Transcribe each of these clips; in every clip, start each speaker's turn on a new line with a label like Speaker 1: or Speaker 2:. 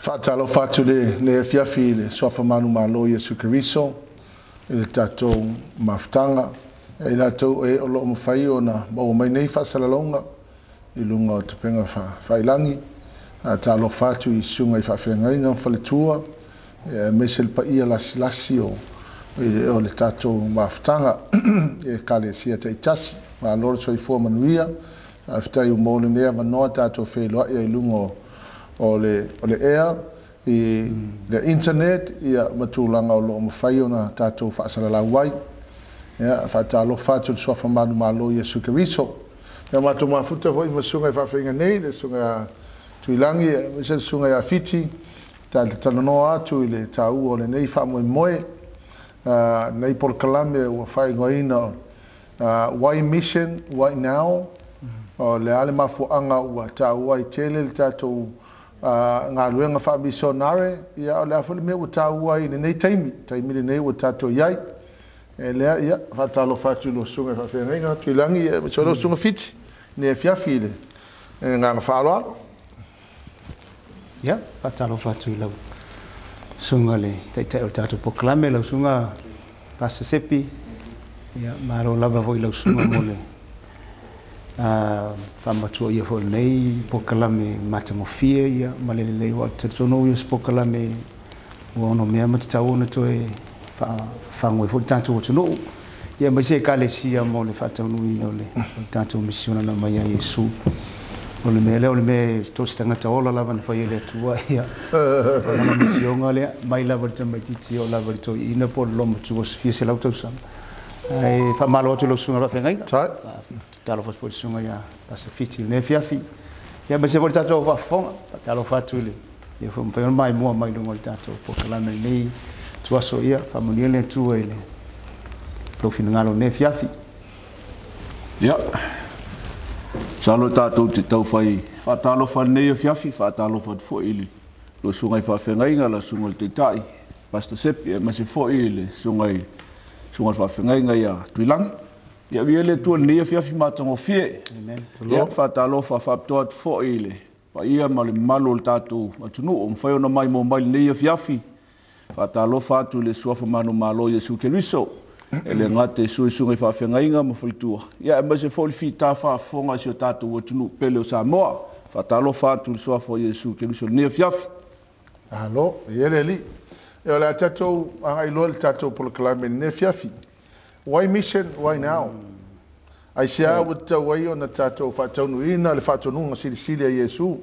Speaker 1: Faatalofa atu lenei afiafi i le Suafa manumalo o Iesu Keriso i le tatou mafutaga. E i latou e o lo o mafai ona maua mai nei faasalalauga i luga o upega tafailagi. Faatalofa atu i susuga i faafeagaiga ma faletua, aemaise le paia lasilasi o le tatou mafutaga i Ekalesia taitasi. Malo le soifua manuia. Faafetai ua maua lenei avanoa tatou feiloai ai i luga o le ea i le internet ma tulaga o lo o mafai ona tatou faasalalau ai. Ia, faatalofa atu i le Suafa manumalo o Iesu Keriso. Ia, matou mafuta foi ma susuga i faafeagaiga nei, le susuga ia Tuilagi aemaise le susuga ia Fiti, tatou talanoa atu i le taua o lenei faamoemoe, lenei polokalame ua faaigoaina Why Mission, Why Now? O le a le mafuaaga ua taua ai tele le tatou galuega faamisionare, ia o le a foi le mea ua taua ai i lenei taimi, taimi lenei ua tatou i ai. E lea, ia, faatalofa atu i lau susuga i faafeagaiga Tuilagi aemaise o lau susuga Fiti, lenei afiafi i le agaga faaaloalo.
Speaker 2: Ia, faatalofa atu i lau susuga le Taitai o le tatou polokalame, lau susuga Pastor Sepi. Ia, malo lava foi i lau susuga mo le faamatuaia foi o lenei polokalame matagofie ia ma le lelei, aua ou te talitonu o se polokalame ua onomea ma tatau ona toe faafafago ai foi le tatou atunuu, ia aemaise Ekalesia mo le faataunuuina o le tatou misiona na aumai ai Iesu. O le mea lea, o le mea e se tagata ola lava na fai e le Atua, ia, o lana misioga lea, mai lava i le tamaitiiti e oo lava i le toeaina po o le loomatua o se fia selau tausaga. Ae faamalo atu i lau susuga faafeagaiga. Faatalofa atu foi i le susuga ia Pastor Fiti i lenei afiafi. Ia, aemaise foi le tatou faafofoga. Faatalofa atu i le ia foi mafai ona maimoa mai luga o le tatou polokalame i lenei ituaso. Ia faamanuia le Atua i le lou finagalo i lenei afiafi.
Speaker 3: Ia, masalo tatou te taufai faatalofa i lenei afiafi, faatalofa atu foi i le lau susuga i faafeagaiga, lau susuga i le Taitai, Pastor Sepi, aemaise foi i le susuga i le faafeagaiga ia Tuilagi. Ia, viia le Atua i lenei afiafi matagofie.
Speaker 2: Amen.
Speaker 3: Ia, faatalofa faapitoa atu foi i le paia ma le mamalu o le tatou atunuu o mafai ona maimoa mai i lenei afiafi. Faatalofa atu i le Suafa manumalo o Iesu Keriso, e le gata i susuga i faafeagaiga ma faletua, ia aemaise foi le fita faafofoga i si o tatou atunuu pele o Samoa. Faatalofa atu i le Suafa o Iesu Keriso i lenei afiafi.
Speaker 1: Malo, e le alii. E o le a tatou agai loa i le tatou polokalame i lenei afiafi. Why mission, why now? Aisea ua tatau ai ona tatou faataunuuina le faatonuga silisili a Iesu?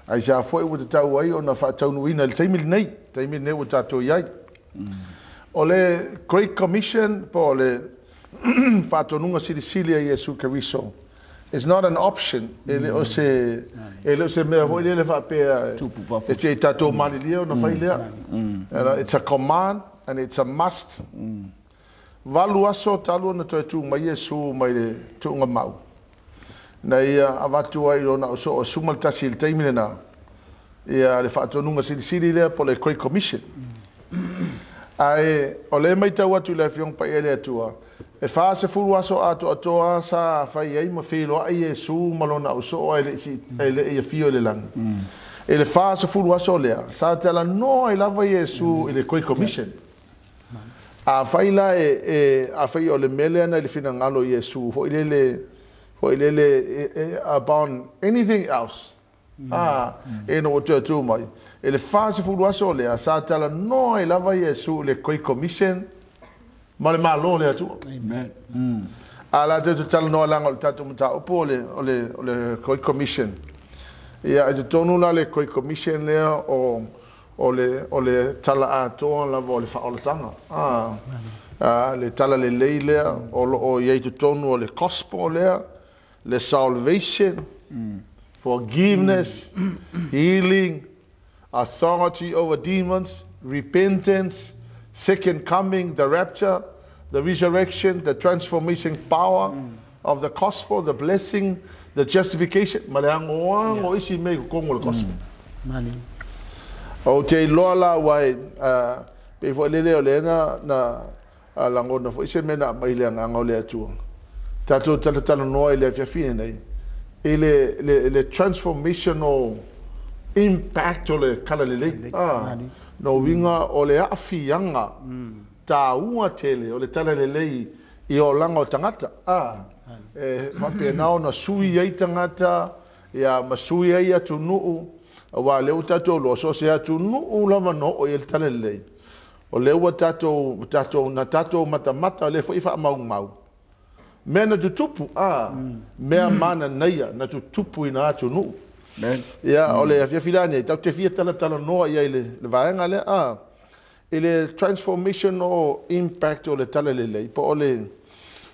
Speaker 1: Aisea foi ua tatau ai ona faataunuuina i le taimi lenei, taimi lenei ua tatou i ai? O le Great Commission po o le faatonuga silisili a Iesu Keriso is not an option. E le o se e le o se mea foi lele faapea e te i tatou malilie ona fai lea. It's a command and it's a must. 8 aso talu ona toe tu mai Iesu mai le tuugamau, na ia avatu ai i lona ausoo 11 i le taimi lena, ia le faatonuga silisili lea po o le Great Commission. Ae o lea e matau atu i le Afioga Paia i le Atua, e 40 aso atoatoa sa fai ai ma feiloai Iesu ma lona ausoo ae le i afio i le lagi. I le 40 aso lea, sa talanoa ai lava Iesu i le Great Commission. Afai la afai o le mea lea na i le finagalo o Iesu foi lele upon anything else, e no ua toe tu mai. I le 40 aso lea, sa talanoa ai lava Iesu i le Great Commission ma le Malo o le Atua.
Speaker 3: Amen.
Speaker 1: A la te talanoa leaga o le tatou mataupu o le Great Commission. Ia, e totonu la le Great Commission lea o le tala atoa lava o le faaolataga. Le tala lelei lea o lo o i ai totonu o le gospel lea, le salvation, forgiveness, healing, authority over demons, repentance, second coming, the rapture, the resurrection, the transformation power of the gospel, the blessing, the justification, ma le agoago isi mea i totonu o le gospel.
Speaker 2: Mani.
Speaker 1: Ou te iloa la uai, pe foi lele o lea na lagona foi se mea na aumai le agaga o le Atua. Tatou talatalanoa i le afiafi nei, i le transformational impact o le talalelei. No uiga o le aafiaga taua tele o le talalelei i olaga o tagata. E faapena ona sui ai tagata ia ma sui ai atunuu, auā lea ua tatou iloa so o se atunuu lava na oo i ai le talalelei, o lea ua tatou tatou na tatou matamata, o lea foi e faamaumau mea na tutupu, mea mananaia na tutupu i na atunuu. Ia, o le afiafi la nei tatou te fia talatalanoa i ai le vaega lea, i le transformation o impact o le talalelei, po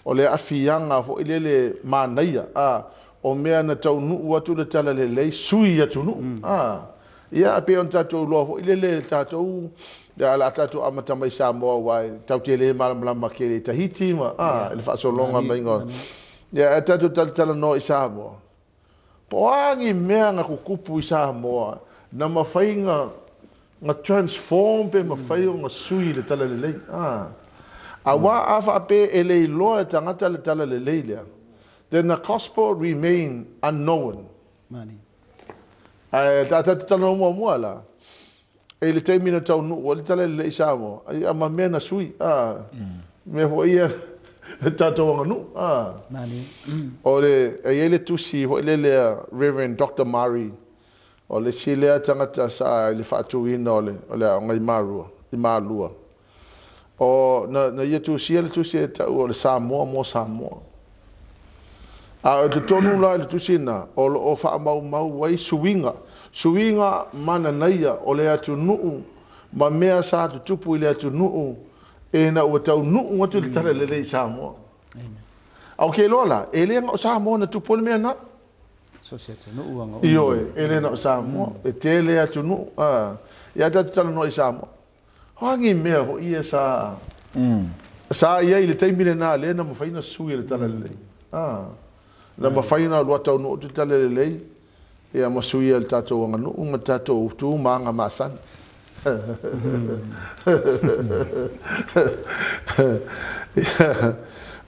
Speaker 1: o le aafiaga foi lele manaia o mea na taunuu atu le talalelei sui atunuu. Ia, pei ona tatou iloa foi lele tatou ia la tatou amata mai Samoa, aua e tatou te le malamalama tele i Tahiti ma le faasologa maiga. Ia, ae tatou talatalanoa i Samoa. Po o a ni mea na tutupu i Samoa na mafai na transform pe mafai ona sui le talalelei. Auā a faapea e le iloa e tagata le talalelei lea, then the gospel remain unknown. Ae tatou talanoa muamua la e le taimi na taunuu ai le talalelei i Samoa, ia ma mea na sui mea foi ia le tatou aganuu. O le e i ai le tusi foi lele a Reverend Dr. Murray, o le isi lea tagata sa i le faatuina o le aoga i Malua i Malua. O na ia tusia le tusi e tau o le Samoa mo Samoa. A o totonu la i le tusi na, o lo o faamaumau ai suiga mananaia o le atunuu ma mea sa tutupu i le atunuu ina ua taunuu atu le talalelei i Samoa. A o ke iloa la, e le na o Samoa na tupu ai le mea na.
Speaker 2: So se atunuu aga.
Speaker 1: Ioe, e le na o Samoa, e tele atunuu. Ia tatou talanoa i Samoa. O a ni mea foi ia sa i ai i le taimi lena lea na mafai ona sui e le talalelei. Na mafai ona alu taunuu atu le talalelei ia ma sui e le tatou aganuu ma tatou tu ma aga masani. Ia,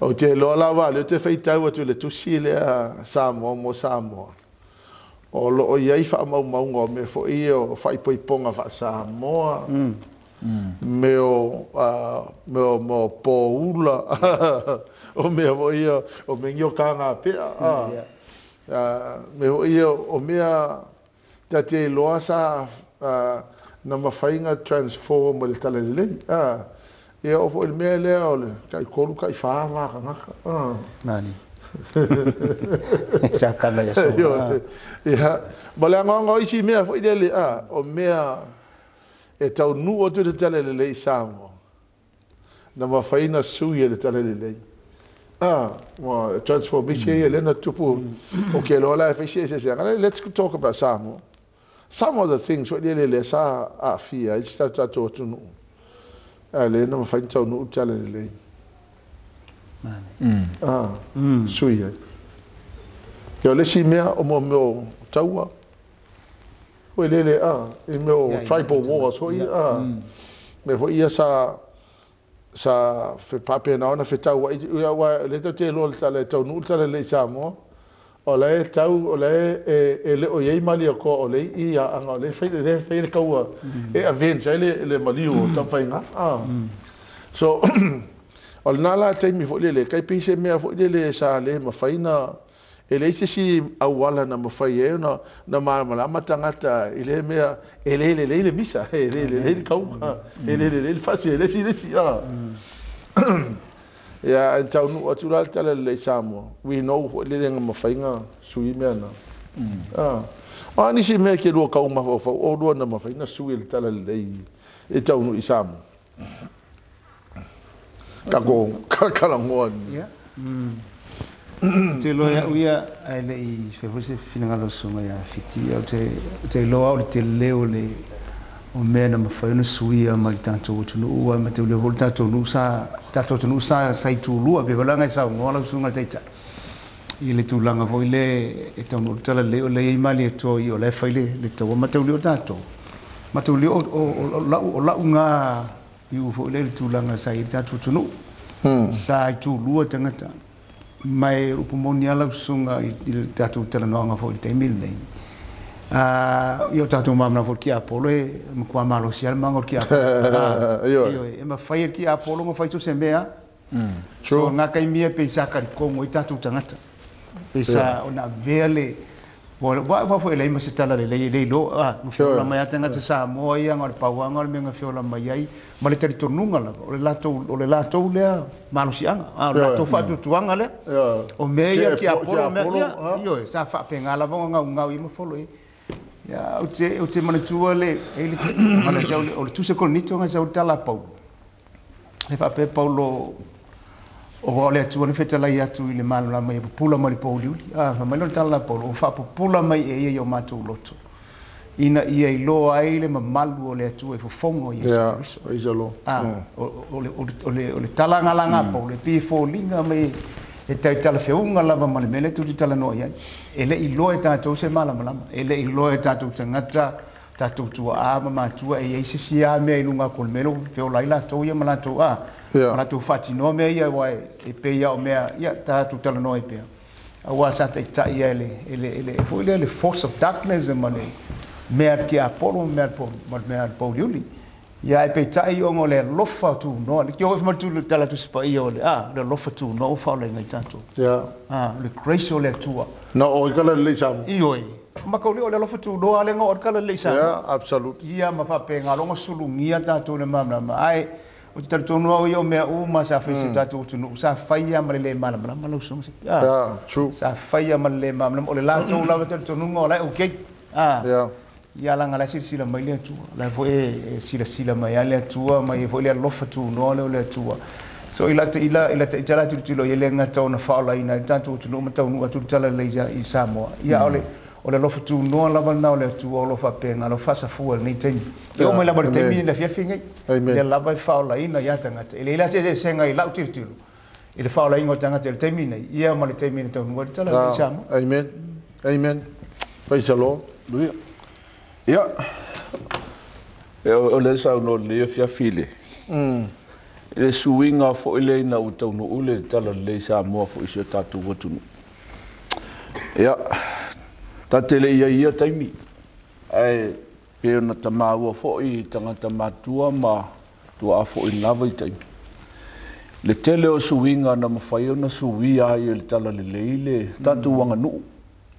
Speaker 1: ou te iloa lava lea ou te faitau atu i le tusi lea Samoa mo Samoa. O lo o i ai faamaumauga o mea foi ia o faaipoipoga faa-Samoa, mea o poula, o mea foi ia o mea ni o kagapea, mea foi ia o mea ta te iloa sa na mafai ona transform le talalelei. Ia o foi le mea lea o le tai 3 tai 4 va tagata.
Speaker 2: Nani. Sa kala ia so.
Speaker 1: Ia, ma le agaga o isi mea foi lele o mea e taunuu atu le talalelei i Samoa, na mafai ona sui e le talalelei. Well, transformation ia lea na tupu o ke loa la e fai se se se. Let's talk about Samoa. Some of the things foi lele lea sa aafia ai si tatou atunuu. A lea na mafai ona taunuu le talalelei.
Speaker 2: Nani.
Speaker 1: Sui ai. Ia o le isi mea o mo mea o taua. Foi lele i mea o tribal wars foi mea foi ia sa faapena ona fetauai ia aua lea tatou te iloa le tala e taunuu le talalelei i Samoa. O la e tau o la e le o i ai Malietoa o le i aga o lea e fai le taua e avenge ai le maliu o Tamafaiga. So o lena la taimi foi lele tai pei se mea foi lele sa le mafai na e leai se isi auala na mafai ai ona na malamalama tagata i lea mea e le lelei le misa, e le lelei le taua, e le lelei le fasi, e le isi le isi. Ia, ae taunuu atu la le talalelei i Samoa. We know foi lele na mafai ona sui mea na. O a nisi mea ke lua kau mafaufau o lua na mafai ona sui le talalelei e taunuu i Samoa. Tatou talanoa.
Speaker 2: Ia. Te loa ia'u ia ae le'i fai foi se finagalo susuga ia Fiti ia, ou te iloa o le tele o le o mea na mafai ona suia mai le tatou atunuu ai ma te ulia foi le tatou nuu sa tatou atunuu sa itulua pe valaga e saunoa lau susuga le taitai i le tulaga foi le e taunuu le talalelei o le i ai Malietoa i o la e fai le taua ma taulia o tatou ma taulia o la'u gā iu foi le tulaga sa i le tatou atunuu sa itulua tagata mai upu moni ala lau susuga i le tatou talanoaga foi i le taimi lenei. Ia o tatou malamalama foi i le tiapolo e matua malosi lava le maga o le tiapolo. Ioe, e mafai e le tiapolo ona fai so o se mea lava. So, o lena taimi ia pei sa talitonu ai tatou tagata, pei sa ona avea le aua foi e leai ma se tala lelei e le iloa, na feola mai lava tagata Samoa ia na o le pau lava lena o le mea na feola mai ai ma le talitonuga lava o le latou, o le latou lea malosiaga, o le latou faatuatuaga lea. O mea ia tiapolo, o mea ia, ioe, sa faapena lava ona gaugau i ai ma folo i ai. Ia, ou te manatua le, o le Tusi a Korinito na sau ai le tala a Paulo. E faapea Paulo, aua o le Atua na fetalai atu i le malamalama ia pupula mai le pouliuli. A, fai mai lea o le tala a Paulo, ua faapupula mai e ia i o matou loto, ina ia iloa ai le mamalu o le Atua i fofoga o Iesu Keriso.
Speaker 1: Praise the Lord.
Speaker 2: A, o le tala na laga a Paulo, e pei e foliga mai e taitala-feuga lava ma le mea lea tou te talanoa i ai. E le i iloa e tatou se malamalama, e le i iloa e tatou tagata, tatou tuaa ma matua e i ai se isi lava mea i luga atu o le mea lea ua feola ai latou ia ma latou a, ma latou faatinoa mea ia, aua e pei lava o mea, ia, tatou talanoa ai pea. Aua sa taitai lava e le, e le, e le, foi lea le force of darkness ma le mea a le tiapolo ma le mea a le pouliuli. Ia, ae peitai ona o le alofa tunoa, le tio foi ma le tala Tusi Paia o le, a, le alofa tunoa ua faaolaina ai tatou. A, o le grace o le Atua.
Speaker 1: Na o i kala lelei Samoa.
Speaker 2: Ioe. Ma kau le o le alofa tunoa le nga o kala lelei Samoa.
Speaker 1: Yeah, absolute.
Speaker 2: Ia ma faapena loa ona sulugia tatou i le malamalama. Ae ou te talitonu au ia o mea uma sa fai i si o tatou atunuu, sa fai lava ma le le malamalama lau susuga.
Speaker 1: Yeah, true.
Speaker 2: Sa fai lava ma le le malamalama. O le latou lava talitonuga o la e okay.
Speaker 1: Yeah.
Speaker 2: Ia leaga la e silasila mai le Atua, la foi e silasila mai lava le Atua, ma e i ai foi le alofa tunoa lea o le Atua. So i la i la ita la tilotilo i ai le gata ona faaolaina ai le tatou atunuu ma taunuu atu le talalelei i Samoa. Ia o le o le alofa tunoa lava lena o le Atua o lo o faapena o lo o faasafua i lenei taimi. E oo mai lava i le taimi le afiafi lenei, lea lava e faaolaina ia tagata. E leai la se eseesega i lau tilotilo i le faaolaina o tagata i le taimi lenei, ia ma le taimi na taunuu ai le talalelei i Samoa.
Speaker 1: Amen. Amen. Praise the Lord.
Speaker 3: Hallelujah. Ia, o lea saunoa lelei afiafi i le, i le suiga foi lea ina ua taunuu le talalelei i Samoa foi i si o tatou atunuu. Ia, ta te le i ai i ia taimi, ae pei ona tamaua foi i tagata matua ma tuaa foi i lena vaitaimi. Le tele o suiga na mafai ona suia ai e le talalelei le tatou aganuu.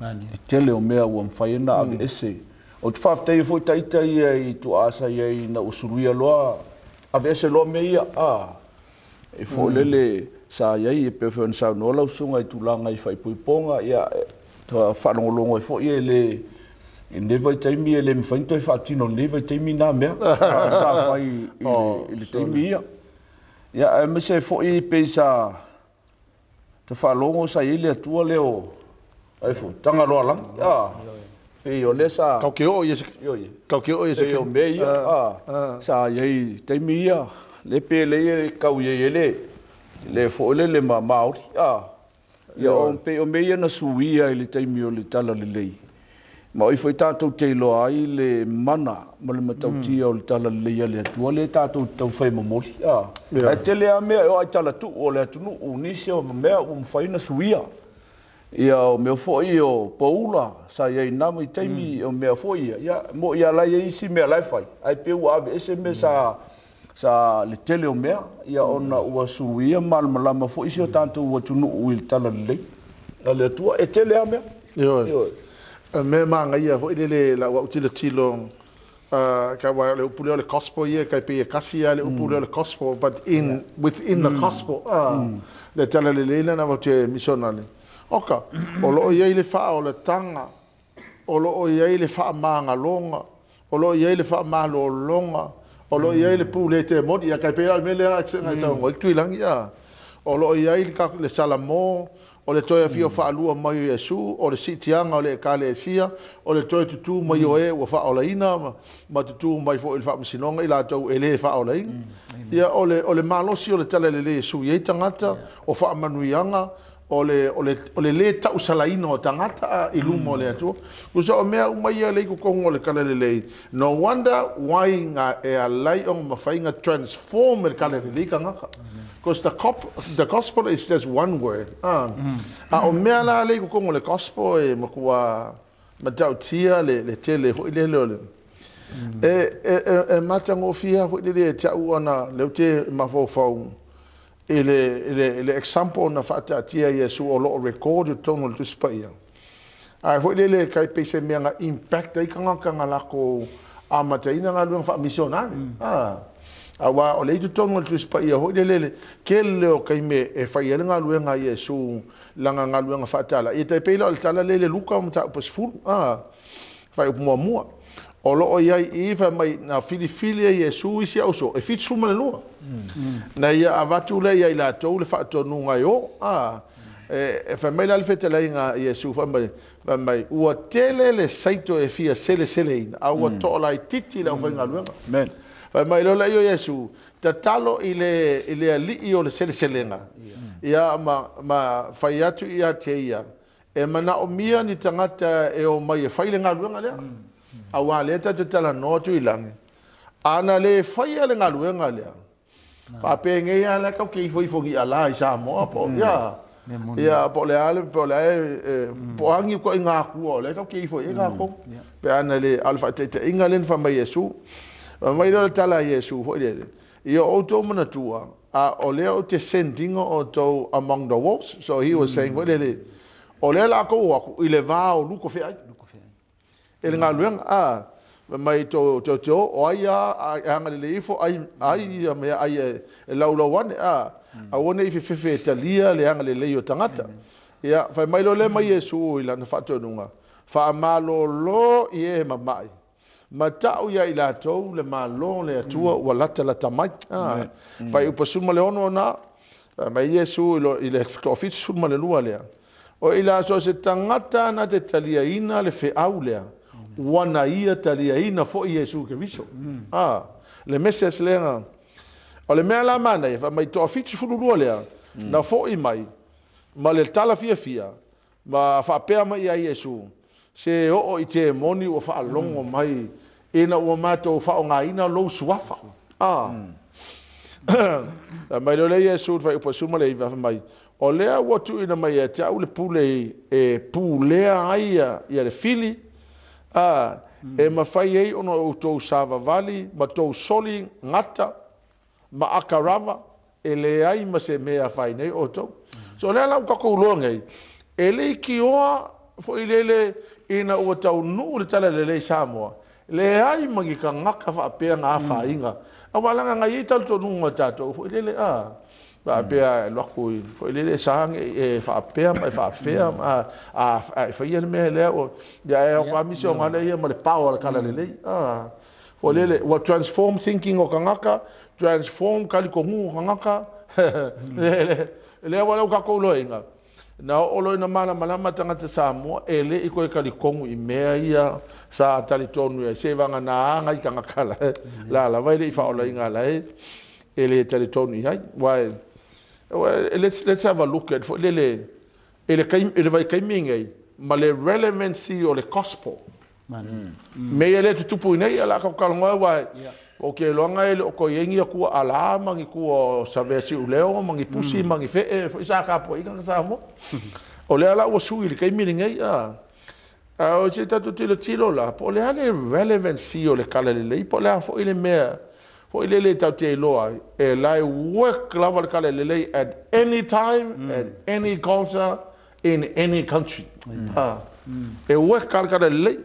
Speaker 3: E tele o mea ua mafai ona aveese. Ou te faafetaia foi ita ia i tuaa sa i ai ina ua suluia loa, aveese loa mea ia, a, e foi lele sa i ai, e pei foi ona saunoa lau susuga i tulaga i faaipoipoga, ia, faalogologo ai foi e le, i lenei vaitaimi e le mafai ona toe faatino i lenei vaitaimi na mea sa fai i le taimi ia. Ia, aemaise ai foi pei sa ta faalogo sa i ai le Atua lea o, ai foi, Tagaloaalagi, a, pei o lea sa...
Speaker 1: Kau ke oo ia se... Kau ke oo ia se...
Speaker 3: Pei o mea ia, a, sa i ai i taimi ia, le pe le ia kau i ai e le, le foi lele ma Maori, a. Ia, o pei o mea ia na suia i le taimi o le talalelei, ma o i foi tatou te iloa ai le mana ma le matautia o le talalelei a le Atua lea tatou te taufai momoli. A, ae tele lava mea e oo lava i talatuu o le atunuu, nisi o mea ua mafai ona suia. Ia, o mea foi o poula sa i ai i na vaitaimi, o mea foi ia, ia, mo'i lava la e i ai isi mea la e fai, ae pei ua aveese mea sa Sa le tele o mea, ia ona ua suluia malamalama foi si o tatou atunuu i le talalelei a le Atua. E tele lava mea.
Speaker 1: Ioe. Ioe. O le mea manaia foi lele lau au tilotilo, ka aua o le upu lea o le gospel ia, kai pei e kasi lava le upu lea o le gospel, but in, within the gospel, le talalelei lena vau te misionale. Oka, o lo o i ai le faaolataga, o lo o i ai le faamagaloga, o lo o i ai le faamalologa, o lo o i ai le pule temoni, ia kai pei lava o le mea lea nai saunoa ai Tuilagi, a. O lo o i ai le Salamo, o le toe afio faalua mai o Iesu, o le siitiaga o le Ekalesia, o le toe tutū mai o e ua faaolaina, ma tutū mai foi i le faamasinoga i latou e le faaolaina. Ia, o le, o le malosi o le talalelei e sui ai tagata, o faamanuiaga, o le, o le, o le lē tausalaina o tagata i luma o le Atua. Tusa o mea uma ia lea i totonu o le talalelei, no wonder why nga e alai ona mafai ona transform e le talalelei tagata. Because the, cop, the gospel is just one word. A o mea la lea i totonu o le gospel e matua Matautia le tele foi lele o le e matagofie foi lele e te au ona lea ou te mafaufau i le example na faataatia Iesu o loo record i totonu o le Tusi Paia. Ae foi lele kai pei se mea na impact ai tagata na lakou amataina galuega faamisionare. Aua o le i totonu o le Tusi Paia foi lele le tele o taimi e fai ai le galuega a Iesu lana galuega faatala. Ia tai pei la o le tala lele Luka o mataupu e 10, faaiupu muamua. O loo iai i fai mai na filifili e Iesu isi auso e 72. Na ia avatu le ia i latou le faatonuga e o. E fai mai la le fetalaiga Iesu fai mai ua tele le saito e fia seleseleina, a ua toalaititi le aufaigaluega.
Speaker 3: Amen.
Speaker 1: Fai mai loa lea o Iesu, tatalo i le alii o le seleselega. Ia ma fai atu ia te ia, e manaomia ni tagata e o mai e fai le galuega lea. Aua lea tatou talanoa atu i lagi. Ana le faia le galuega lea, faapegei lava la kau ke ifo ifo i ala i Samoa po ia. Ia po le ale po le po angi ko inga ku o le kau ke ifo i nga ko. Pe ana le alfa te te inga le fa mai Iesu. Mai le tala Iesu foi le. Ia o to manatua a o le o te sending o to among the wolves. So he was saying foi le o le la ko aku i le va o luko fe ai. E le galuega a mai to to to o ai a anga le ifo ai ai ia me ai e laulau ane a a one i fefe talia le anga le lei o tagata. Ia fai mai lo le mai Iesu i lana faatonuga faamalolo i e mamai matau ia i latou le malo le Atua ua lata lata mai. Fai upasuma le ono na mai Iesu i le toafitusefulu ma le lua lea. O i la so se tagata na te taliaina le feau lea, ua na ia taliaina foi Iesu Keriso. Le message lea o le mea la mana fa mai 72 lea na foi mai ma le tala fiafia ma faapea mai ia Iesu se oo i te moni ua faalogo mai ina ua matou faaaogaina lou suafa. Mai le Iesu fai upasuma le iva mai o lea ua tuuina mai ia te au le pule e pulea ai ia le fili e mafai ai ona outou savavali ma tou soli gata ma akarava e leai ma se mea fai nei outou. So lea la ua tatou iloa nei e le ikioa foi lele ina ua taunuu le tala lelei Samoa leai ma ni tagata faapea na afaina. Aua laga na iai talitonuga o tatou foi lele faapea e alu atu i foi lele sa e faapea ma e faafea a faia le mea lea o ia e o kamisi o ngale ia ma le pao o le kala lelei. Foi lele ua transform thinking o tagata, transform talitonuga o tagata. Lea ua lea ua tatou iloaina na oo loa ina malamalama tagata Samoa e le i koe talitonu i mea ia sa talitonu ai se vagana aga i tagata la lava e le i faaolaina la e le talitonu i ai. Wai let's have a look at lele e le vaitaimi nei ma le relevancy o le gospel. Me ia le tutupu i nei ala ka kalongoa wai o ke loanga e le o koiengi a kua ala ma ni kua savesi uleo ma ni pusi ma ni fee foi sa ka po i ka Samoa. O le ala ua sui le kaimi nei a o se tatu tilo tilo la po le ale relevancy o le kala lelei po le a foi le mea foi lele tau te iloa e lai work lava le kala lelei at any time, at any culture, in any country. E work kala kala lelei.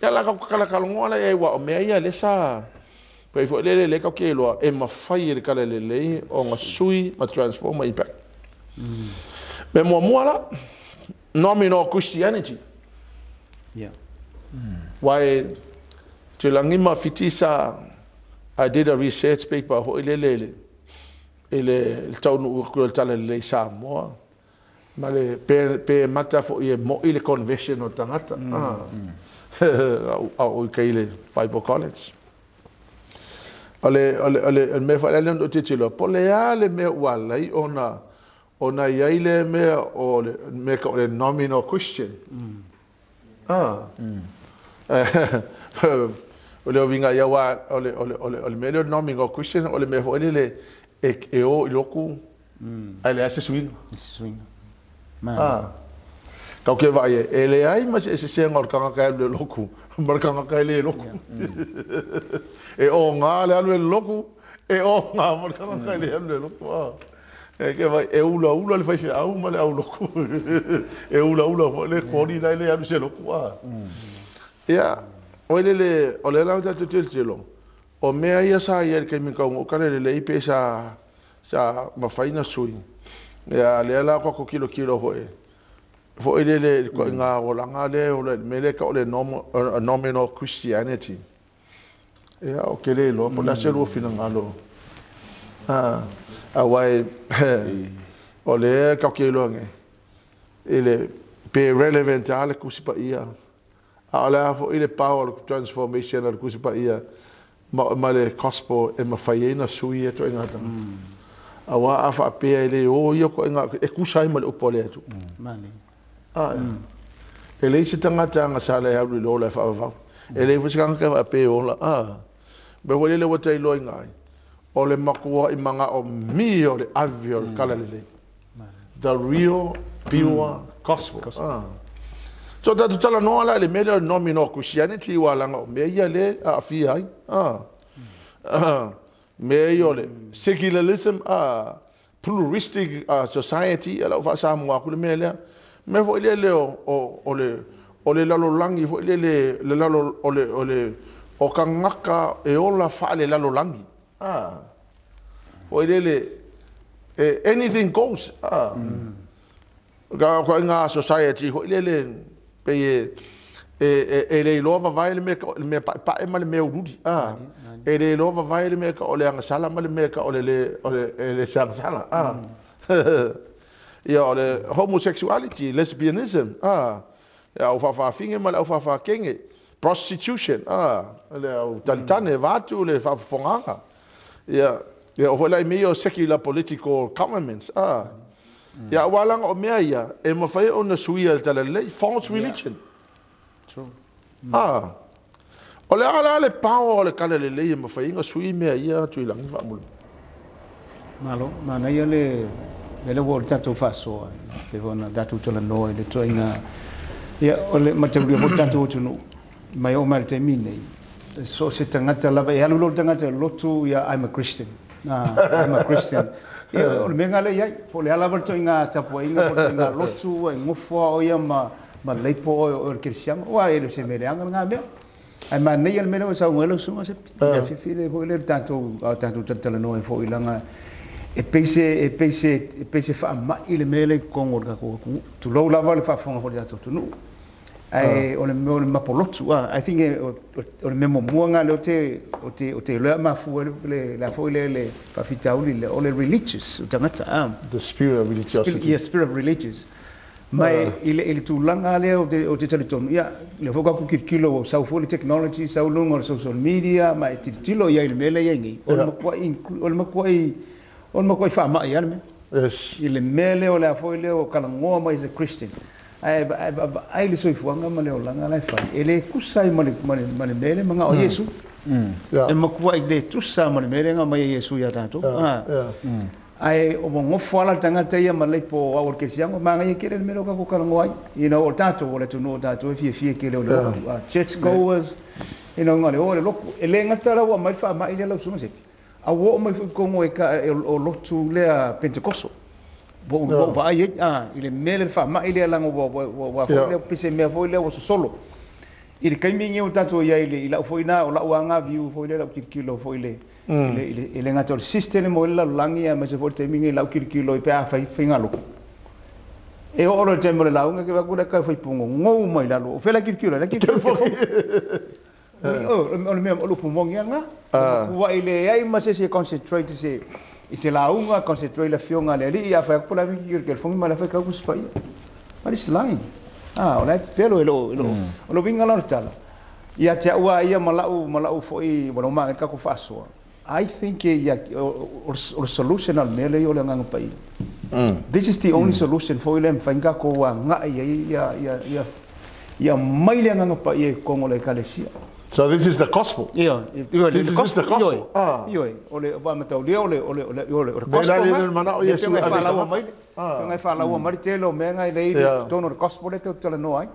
Speaker 1: Ia la ka kala kalongoa la e ua o mea ia le sa pei foi lele le kau ke iloa e mafai e le kala lelei o nga sui ma transform ma impact. Me muamua la nominal Christianity. Wai te langi ma fitisa I did a research paper hoi lele i le taunu ku le tala lelei Samoa ma le pe mata fo i mo i le conversion o tagata. Au i kai le Bible College. O le mea whaelele o te tilo, po le a le mea ua lai ona iai le mea o le mea ka o le nominal Christian. O le ovinga ia wa o le mea le nominal Christian o le mea whaelele e o i loku ai le ase suinga.
Speaker 2: Ase suinga.
Speaker 1: Kau ke vai e le ai ma se se ngor kanga ka le loku ma kanga ka le loku. E o ngā le alu e loku e o ngā ma kanga ka le alu le loku. E ke vai e ula ula le fai au ma le au loku. E ula ula le kori lai le alu se loku. Ia o le o le lau tatu telo. O mea ia sa ia le kaimi kau o kale le ipe sa sa mafaina sui. Ia le la ko kilo kilo hoe. Foi le ko ngā o langa le o le mele ka o le nominal Christianity. Ia o ke le lo po la se lo fina ngalo. A wai o le ka ke lo nge. Ele pe relevant ale kusipa ia. A o le afo ile power transformation ale kusipa ia. Ma le gospel e mawhaiena sui e to ingata. A wā a whaapea e le o ia ko inga e kusai ma le upo le atu.
Speaker 2: Mani.
Speaker 1: E le isi tangata anga sa le hauri lola e whaawau. E le fusikanga ka whaapea ola. Me wale le wata i loa ingai. O le makua i manga o mi o le avi o le kalalele. The real pure gospel. So tātou tala noa la le mele o nominal Christianity wa langa o mea ia le a fia ai. Mea ia o le secularism, pluralistic society, ala o whaasamoa aku le mea lea. Mea fo ile le o le lalolangi, fo ile le lalo o le o kangaka e ola wha le lalolangi. Fo ile le anything goes. Ka ngā society fo ile le pe e le loa vai le mea pae ma le mea ururi. E le loa vai le mea ka o le angasala ma le mea ka o le le se angasala. Ia o le homosexuality, lesbianism, ia o whawhawhinge ma le au whawhakenge, prostitution, le au talitane vatu le whawhawhonganga. Ia o whaelai mea o secular political governments. Ia walanga o mea ia, e mawhai o na suia le talalei, false religion.
Speaker 2: True.
Speaker 1: O le ala le pao o le kalalelei e mawhai inga sui mea ia tuilangi whaamulu.
Speaker 2: Malo, mana ia le le ua o le tatou faasoa pe ona tatou talanoa i le toaiga ia o le mataulia foi tatou atunuu mai oo mai le taimi nei so se tagata lava e alu lo le tagata lotu ia I'm a Christian. I'm a Christian. Ia o le mea le iai po le ala lava le toaiga tapuaiga po le toaiga lotu e gofoa o ia ma leipo o le kerisiano ua e le se mea leaga lagā mea ai manaia le mea lea ua sauga ai lau susuga Sepi ia fiafia le foi le tatou talatalanoa ai foi laga e peise wha mai le mele kongo le kako tu lau lava le whaafonga fo le tatou tunu ai o le mea o le mapolotu. I think o le mea muamua ngā le o te lea mafua le la foi le le whawhitauli le o le religious o tangata.
Speaker 1: The spirit of religiosity.
Speaker 2: Yeah, spirit of religious. Mai i le tulaga lea o te talitonu ia le foka ku kilokilo o sau foi le technology sau lunga o le social media mai tilotilo ia i le mea lea i nei o le makuai o le makuai whaamai ia le mea.
Speaker 1: Yes.
Speaker 2: I le mea lea o le afoi lea o kalangoa mai is a Christian. Ai le soifuaga ma le olaga la e fai. E le kusa ai ma le mea le manga o Iesu. E makuai le tusa ma le mea le nga mai Iesu ia tātou. Ai o ngofo ala tangata ia ma leipo au o le kerisiano manga ia kele le mea leo kako kalangoa ai. You know, o tātou o le tunu o tātou e fiafia kele o le loku. Church goers, you know, nga le o le loku. E le ngata lau a mai whaamai le lau sunga sepi. A wo mai foi kongo e ka o lotu lea Pentecosto. Wo vai i le mele fa mai le langa wo foi le pise mea foi le o solo. I le kaimi ngi o tatou ia i la foi na o la anga viu foi le la kilokilo foi le i le ngata o le system mo le langi a ma se foi te mingi la kilokilo i pe a fai finga lo. E o le temo le launga ke va kula ka foi pungo ngou mai la lo. Fela kilokilo la kilokilo. O le mea o lupu mongi anga. Ua i le ai ma se concentrate se i se launga concentrate la fionga le ali ia fa pula mi ki ke fongi ma la fa ka kus pa. But it's lying. O le pelo e lo o lo winga la tala. Ia te ua ia malau foi wala ma ka ko fasoa. I think ia o solution al mele o le nganga pai. This is the only solution for le mfainga ko wa nga ia ia ia ia mai le nganga pai e kongo le kalesia.
Speaker 1: So this is the gospel.
Speaker 2: Ioe, ioe,
Speaker 1: This
Speaker 2: le
Speaker 1: is just the gospel.
Speaker 2: Ioe,
Speaker 1: Ah.
Speaker 2: ioe, o le faamataulia o le o le o le o le o le
Speaker 1: Me
Speaker 2: gospel.
Speaker 1: la le
Speaker 2: ma.
Speaker 1: le manao
Speaker 2: Le
Speaker 1: Iesu
Speaker 2: pega e
Speaker 1: ave
Speaker 2: faalaua
Speaker 1: tagata.
Speaker 2: mai le.
Speaker 1: Ah.
Speaker 2: Pega e faalaua mai le tele o mea ngai le i
Speaker 1: Yeah.
Speaker 2: totonu o le gospel le tau talanoa ai.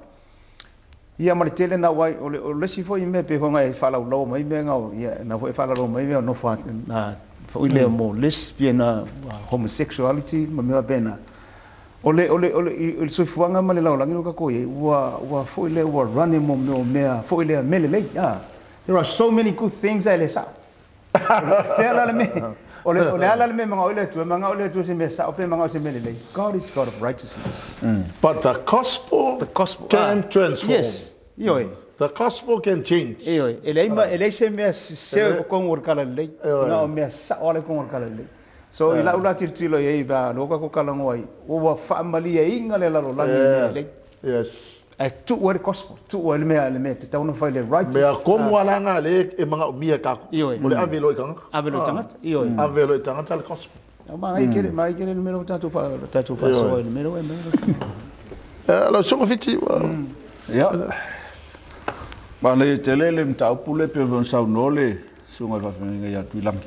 Speaker 2: Ia ma le tele na wai o le o le isi foi mea pe honga e faalaulaua mai mea ngau ia na foi faalaulaua mai mea no fa na foi le mo lesbian homosexuality ma mea pena. O le o le o le i le soifuaga ma le lalolagi o tatou i ai ua ua foi lea ua run e mo mea o mea foi lea mea lelei ah. There are so many good things ae le sao. Fea la le mea o le o le a la le mea e magao ai le Atua, e magao le Atua i se mea sao pe magao i se mea lelei. God is God of righteousness.
Speaker 1: But the gospel
Speaker 2: The gospel
Speaker 1: can
Speaker 2: ah.
Speaker 1: transform.
Speaker 2: Yes. Ioe.
Speaker 1: The gospel can change.
Speaker 2: Ioe, e leai ma e leai se mea sese i totonu o le tala lelei,
Speaker 1: Ioe.
Speaker 2: na o mea sao ala i totonu o le tala lelei. So i lau la tilotilo i ai ba lo ka ko kalangoa ai, ua faamaliaina le lalolagi i mea lelei.
Speaker 1: Yes.
Speaker 2: Ae tuu ai le gospel, tuu ai le mea le mea e tatau ona fai le righteous.
Speaker 1: Mea komu alanga le e manaomia e kākou.
Speaker 2: Ioe.
Speaker 1: Mo le ave loa i tagata.
Speaker 2: Ave loa i tagata, ioe.
Speaker 1: Ave loa i tagata le gospel.
Speaker 2: Magai kele, magai kele le mea lea ua tatou fa tatou faasoa i le mea lea ua e mai lau afioga.
Speaker 1: Lau Susuga Fiti.
Speaker 3: Ia. Manaia tele le mataupu lea pei ona saunoa le Susuga i le Faafeagaiga ia Tuilagi.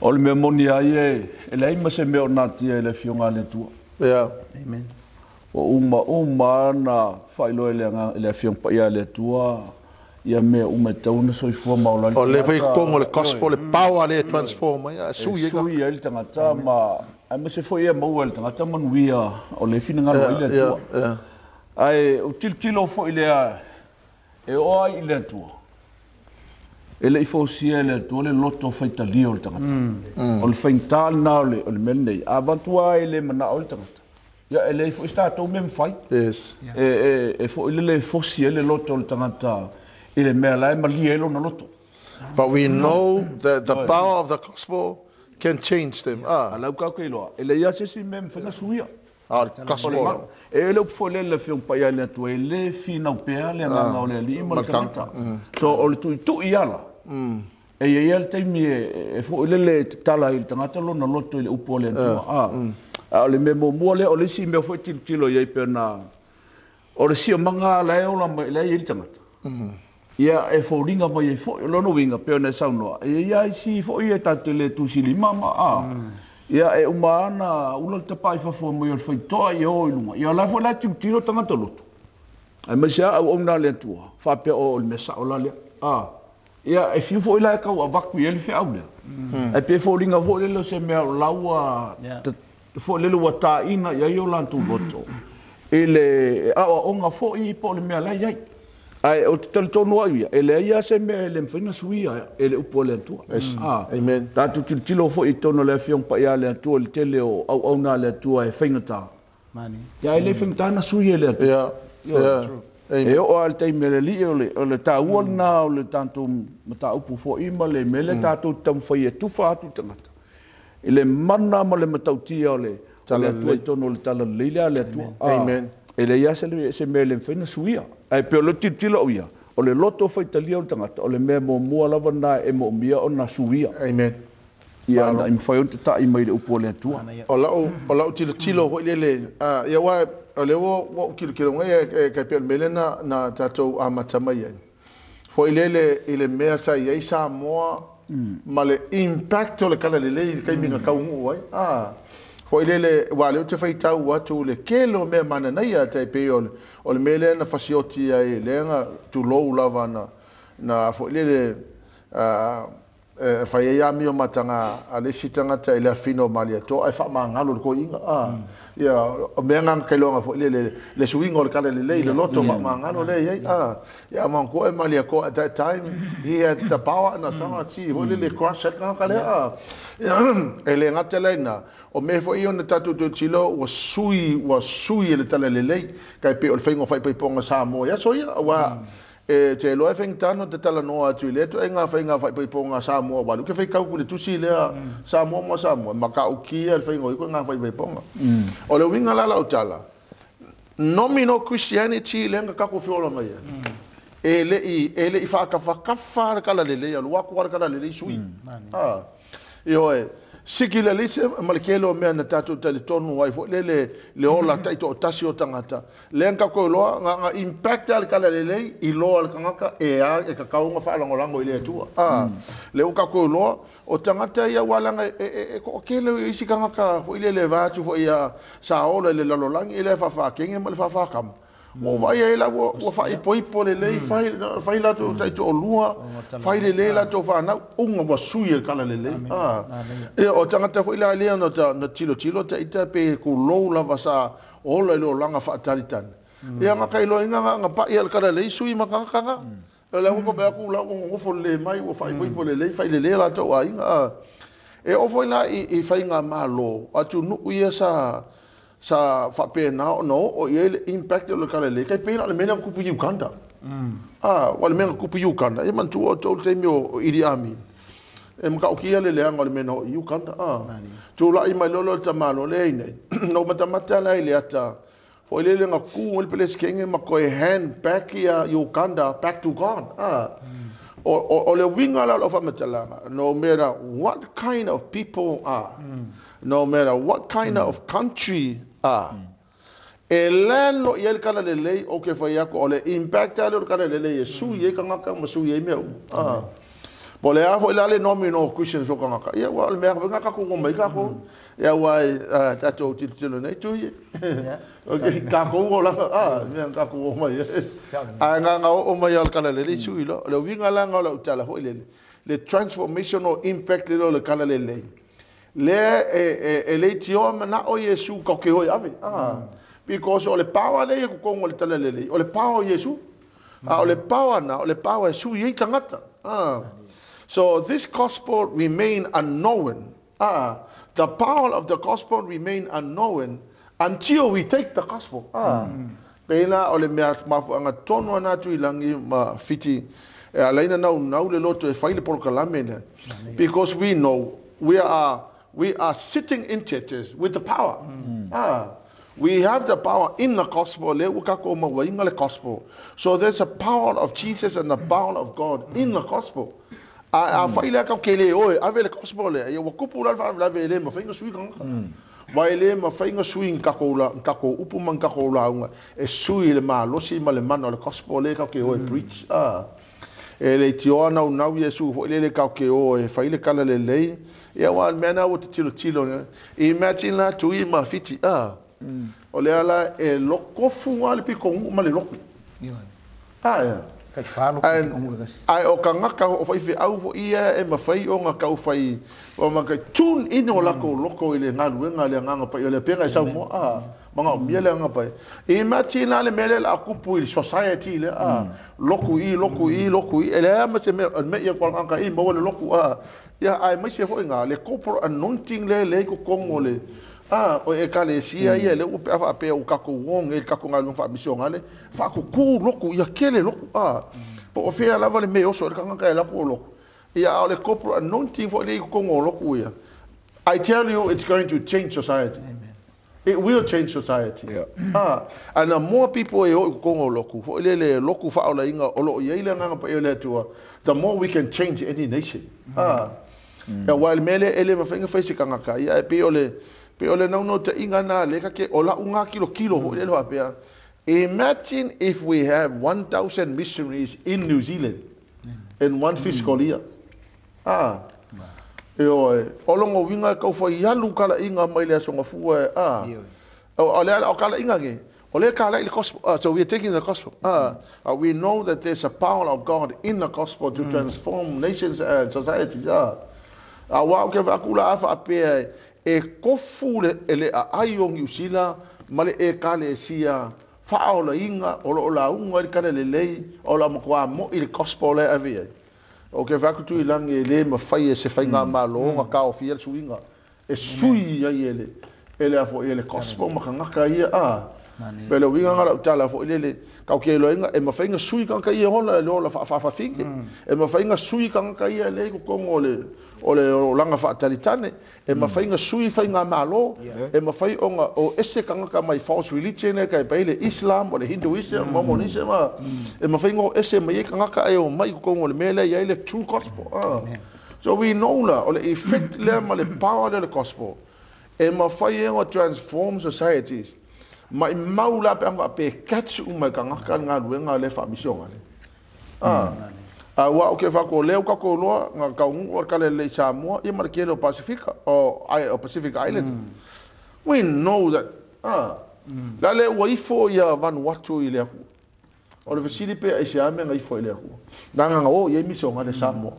Speaker 3: O le mea moni a ia e leai ma se mea o natia i le Afioga a le Atua.
Speaker 2: Amen.
Speaker 3: Ua uma uma lava ona faailoa e le Agaga i le Afioga Paia a le Atua ia mea uma e tatau ona soifua ma ola ai le
Speaker 1: O le foi
Speaker 3: tagata.
Speaker 1: totonu o le gospel, le power lea e transform ai, e sui
Speaker 3: E
Speaker 1: ai tagata.
Speaker 3: sui ai le tagata ma aemaise foi ia maua e le tagata manuia o le finagalo ai le Atua. Ae ou tilotilo foi lea e oo ai i le Atua. E le i fausia e le Atua le loto faitalia o le tagata. O le faigata lena o le mea lenei. A avatu lava e le manao ai le tagata, ia e leai foi se tatou mea mafai. E foi lele e fosi ai le loto o le tagata i le mea la e malie ai lona loto.
Speaker 1: But we know that the power of the gospel can change them.
Speaker 3: A lau kau ke iloa, e leai lava se isi mea e mafai ona suia.
Speaker 1: A o le gospel.
Speaker 3: E le upu foi lea i le Afioga Paia a le Atua, e le finau pea le agaga o le Alii ma le tagata. So o le tuitui ala, e i ai lava le taimi e foi lele e tatala ai i le tagata lona loto i le upu a le Atua. A o le mea muamua lea, o le isi mea foi e tilotilo i ai pe ana, o le siomaga la e ola mai, la e i ai le tagata. Ia e foliga mai ai foi, o lona uiga pei ona e saunoa, e i ai lava isi foi e tatou te le tusilima ma a. Ia e uma lava ona ula le tapa i fafo mai o le faitotoa ia o i luga. Ia o la foi la e tilotilo tagata loto. Aemaise lava auauna a le Atua, faapea o le mea sao la lea. A. Ia e fiu foi la e tau avatu i ai le feau lea. Ae pei e foliga foi lele o se mea o la ua foi lele ua taina i ai o latou loto i le aoaoga foi po o le mea la e i ai. Ae ou te talitonu au ia, e leai lava se mea e le mafai ona suia e le upu a le Atua.
Speaker 1: Amen.
Speaker 3: Tatou tilotilo foi i totonu o le Afioga Paia a le Atua i le tele o auauna a le Atua e faigata. Ia e le faigata ona sui e le Atua. E oo lava i le taimi a le Alii, o le taua lena o le tatou mataupu foi ma le mea lea tatou te taumafai e tufa atu i tagata i le mana ma le matautia o le Atua i totonu o le talalelei lea a le Atua.
Speaker 1: Amen.
Speaker 3: E leai lava se mea e le mafai ona suia. Ae pei o le tilotilo au ia, o le loto faitalia o le tagata, o le mea muamua lava lena e moomia ona suia.
Speaker 1: Amen.
Speaker 3: Ia ina ia mafai ona tata'i mai i le upu a le Atua.
Speaker 1: O lau, o lau tilotilo foi lele, ia aua o lea ua ou tilotilo mai e tai pei o le mea lea na tatou amata mai ai, foi lele i le mea sa i ai Samoa ma le impact o le talalelei i le taimi na taunuu ai. Foi lele, aua o lea ou te faitau atu le tele o mea mananaia, tai pei o le mea lea na fasioti ai, lea na tulou lava na foi lele e fai ai amio mataga a le isi tagata i le afino o Malietoa ae faamagalo le toeaina. Ia, o mea na na kailoga foi lele, le suiga o le talalelei, le loto faamagalo lea e i ai. Ia, manatua e Malietoa at that time, he had the power and authority foi lele e crush ai le tagata lea. E le gata la i ina, o mea foi ia ona tatou tilotilo ua sui, ua sui e le talalelei, tai pei o le faiga o faipaipoga Samoa i aso ia, aua E te iloa e faigata ona te talanoa atu i lea ituaiga faiga faaipoipoga a Samoa aua o lea ou te faitau atu i le tusi lea Samoa mo Samoa, e matautia le faiga o ia ituaiga faaipoipoga. O le uiga la lau tala, nominal Christianity lea na tatou feola mai ai, e le i, e le i faatafatafa le talalelei, alu atu lava le talalelei sui. Ioe. Secularism ma le tele o mea na tatou talitonu ai foi lele le ola taitoatasi o tagata. Lea na tatou iloa na impact lava le talalelei i loa le tagata e a e tatau ona faalagolago i le Atua. Lea ua tatou iloa o tagata ia aua leaga e toatele o isi tagata foi lele vaeatu foi ia sa ola i le lalolagi e le faafaakege ma le faafaakama. Ua vaai ai la ua faaipoipo lelei, fai latou taitoalua, fai lelei latou fanau, uga ua sui e le talalelei. Ia o tagata foi la lea na tilotilo taita pe kulou lava sa ola i le olaga faatalitali. Ia na kailoaina na pai le talalelei sui ma tagata. O le ua kope aku la ua nofo lelei mai ua faaipoipo lelei, fai lelei latou aiga. E oo foi la i faigamalo atunuu ia sa faapena ona oo i ai le impact o le talalelei, tai pei la o le mea lea na tupu i Uganda. O le mea na tupu i Uganda, e manatua outou le taimi o Idi Amin. E matautia le leaga o le mea na oo i Uganda. Tulai mai loa le tamaloa lea i nei. Na ou matamata la i le ata foi lele na tu ai le Peresetene ma toe hand back ia Uganda back to God. O le uiga la o lau faamatalaga, no matter what kind of people are, no matter what kind of country are, e lalo i ai le talalelei o ke fai aku, o le impact ale o le talalelei e sui ai tagata ma sui ai mea uma. Po le a foi la le nomi no Christians o tagata, ia ua o le mea foi nga tatou mai tatou, ia ua tatou tilotilo nei tui. Okay, tatou o la, mea tatou o mai. A nga nga o mai o le talalelei sui lo, le uiga la nga o lau tala foi lele, le transformational impact le o le talalelei. Le e le tioa mana o Iesu ka ke hoi ave. Because o le power le ku kongo le talalelei, o le power o Iesu. O le power na, o le power e sui ei tangata. So this gospel remain unknown. The power of the gospel remain unknown until we take the gospel. Pena o le mea mafuanga tonu ana atu i langi ma fiti. E alaina nau nau le loto e fai le polokalame ne. Because we know we are sitting in churches with the power. We have the power in the gospel. Le ua kako ma wainga le gospel. So there's a power of Jesus and the power of God in the gospel. A fai le kau kele oe, ave le gospel le. Ia ua kupu la fa la vele ma fainga sui kanga. Vai le ma fainga sui kako la kako upu man kako la unga. E sui le malosi ma le mana o le gospel le kau ke oe preach. E le tioa nau nau Iesu foi le le kau ke oe fai le kala le lei. Ia ua mea na ua te tilo tilo. Imagine la tui ma fiti. O le ala e loko funga le piko ngu ma le loko. Ia.
Speaker 2: Kai whalo ki piko ngu kasi.
Speaker 1: Ai o kangaka o whai whi au fo ia e mawhai o ngā kau whai o ngā kai tune in o lako loko i le ngā luenga le ngā pai o le penga i sau moa. Manga o mia le ngā pai. Imagine la le mele la kupu i society le loku i loku i loku i. E le ama se mea me ia kwa ngā i maua le loku. Ia ai mai se fo ngā le corporal anointing le le ko kongo le. O e kalesia ia le upe afa pe o kako wong e kako ngā luenga wha misio ngā le. Wha ku loku ia kele loku. Po o fea lava le me oso le kangaka e lako o loku. Ia o le corporal anointing fo le kongo o loku ia. I tell you it's going to change society.
Speaker 2: Amen.
Speaker 1: It will change society.
Speaker 3: Yeah.
Speaker 1: And the more people e o kongo loku, fo le le loku wha o la inga o lo ia ile nganga pa e le atua, the more we can change any nation. Ia wa le mele ele mawhainga whaisi kangaka ia e pe o le pe o le nau no te inga nā le kake o la unga kilo kilo ho le loa pea. Imagine if we have 1,000 missionaries in New Zealand in one fiscal year. E oe, o longo winga e kau whai alu kala inga mai le asonga fua e. O le o kala inga nge. O le kala i le gospel. So we are taking the gospel. We know that there's a power of God in the gospel to transform nations and societies. Wa o ke whakula afa apea e kofu le e le a ai o New Zealand ma le e kale sia whaola inga o lo la unga i kale le lei o la makoa mo i le gospel le ave ai. O ke whakutu i langi e le ma whai e se whai ngā malo ngā kao fia le suinga. E sui ai e le e le afo e le gospel ma kangaka ia. Pe le winga ngā lau tala afo i le le kau ke lo inga e ma whai ngā sui kangaka ia hola e le hola whaawhinge. E ma whai ngā sui kangaka ia le ko kongo le o le langa whaatalitane, e ma whai ngā sui whai ngā malo, e ma whai o ngā o ese kangaka mai false religion e kai pai le Islam o le Hinduism, Mormonism, e ma whai ngā ese mai e kangaka e o mai ko kongo le mele ia i le true gospel. So we know la, o le effect lea ma le power lea o le gospel, e mafai ai ona transform societies. Maimau la pe a faapea e catch uma e tagata le galuega lea faamisioga lea. Ah. Aua o ke whako leo ka ko loa ngā kaungu o kale le Samoa ia ma le kele o Pasifika o, o Pacific Island. We know that. Ah. La le ua ifo ia Vanuatu i le Atua. O le fesili pe aisea mea na ifo i le Atua. Na nganga o i ai misioga le Samoa.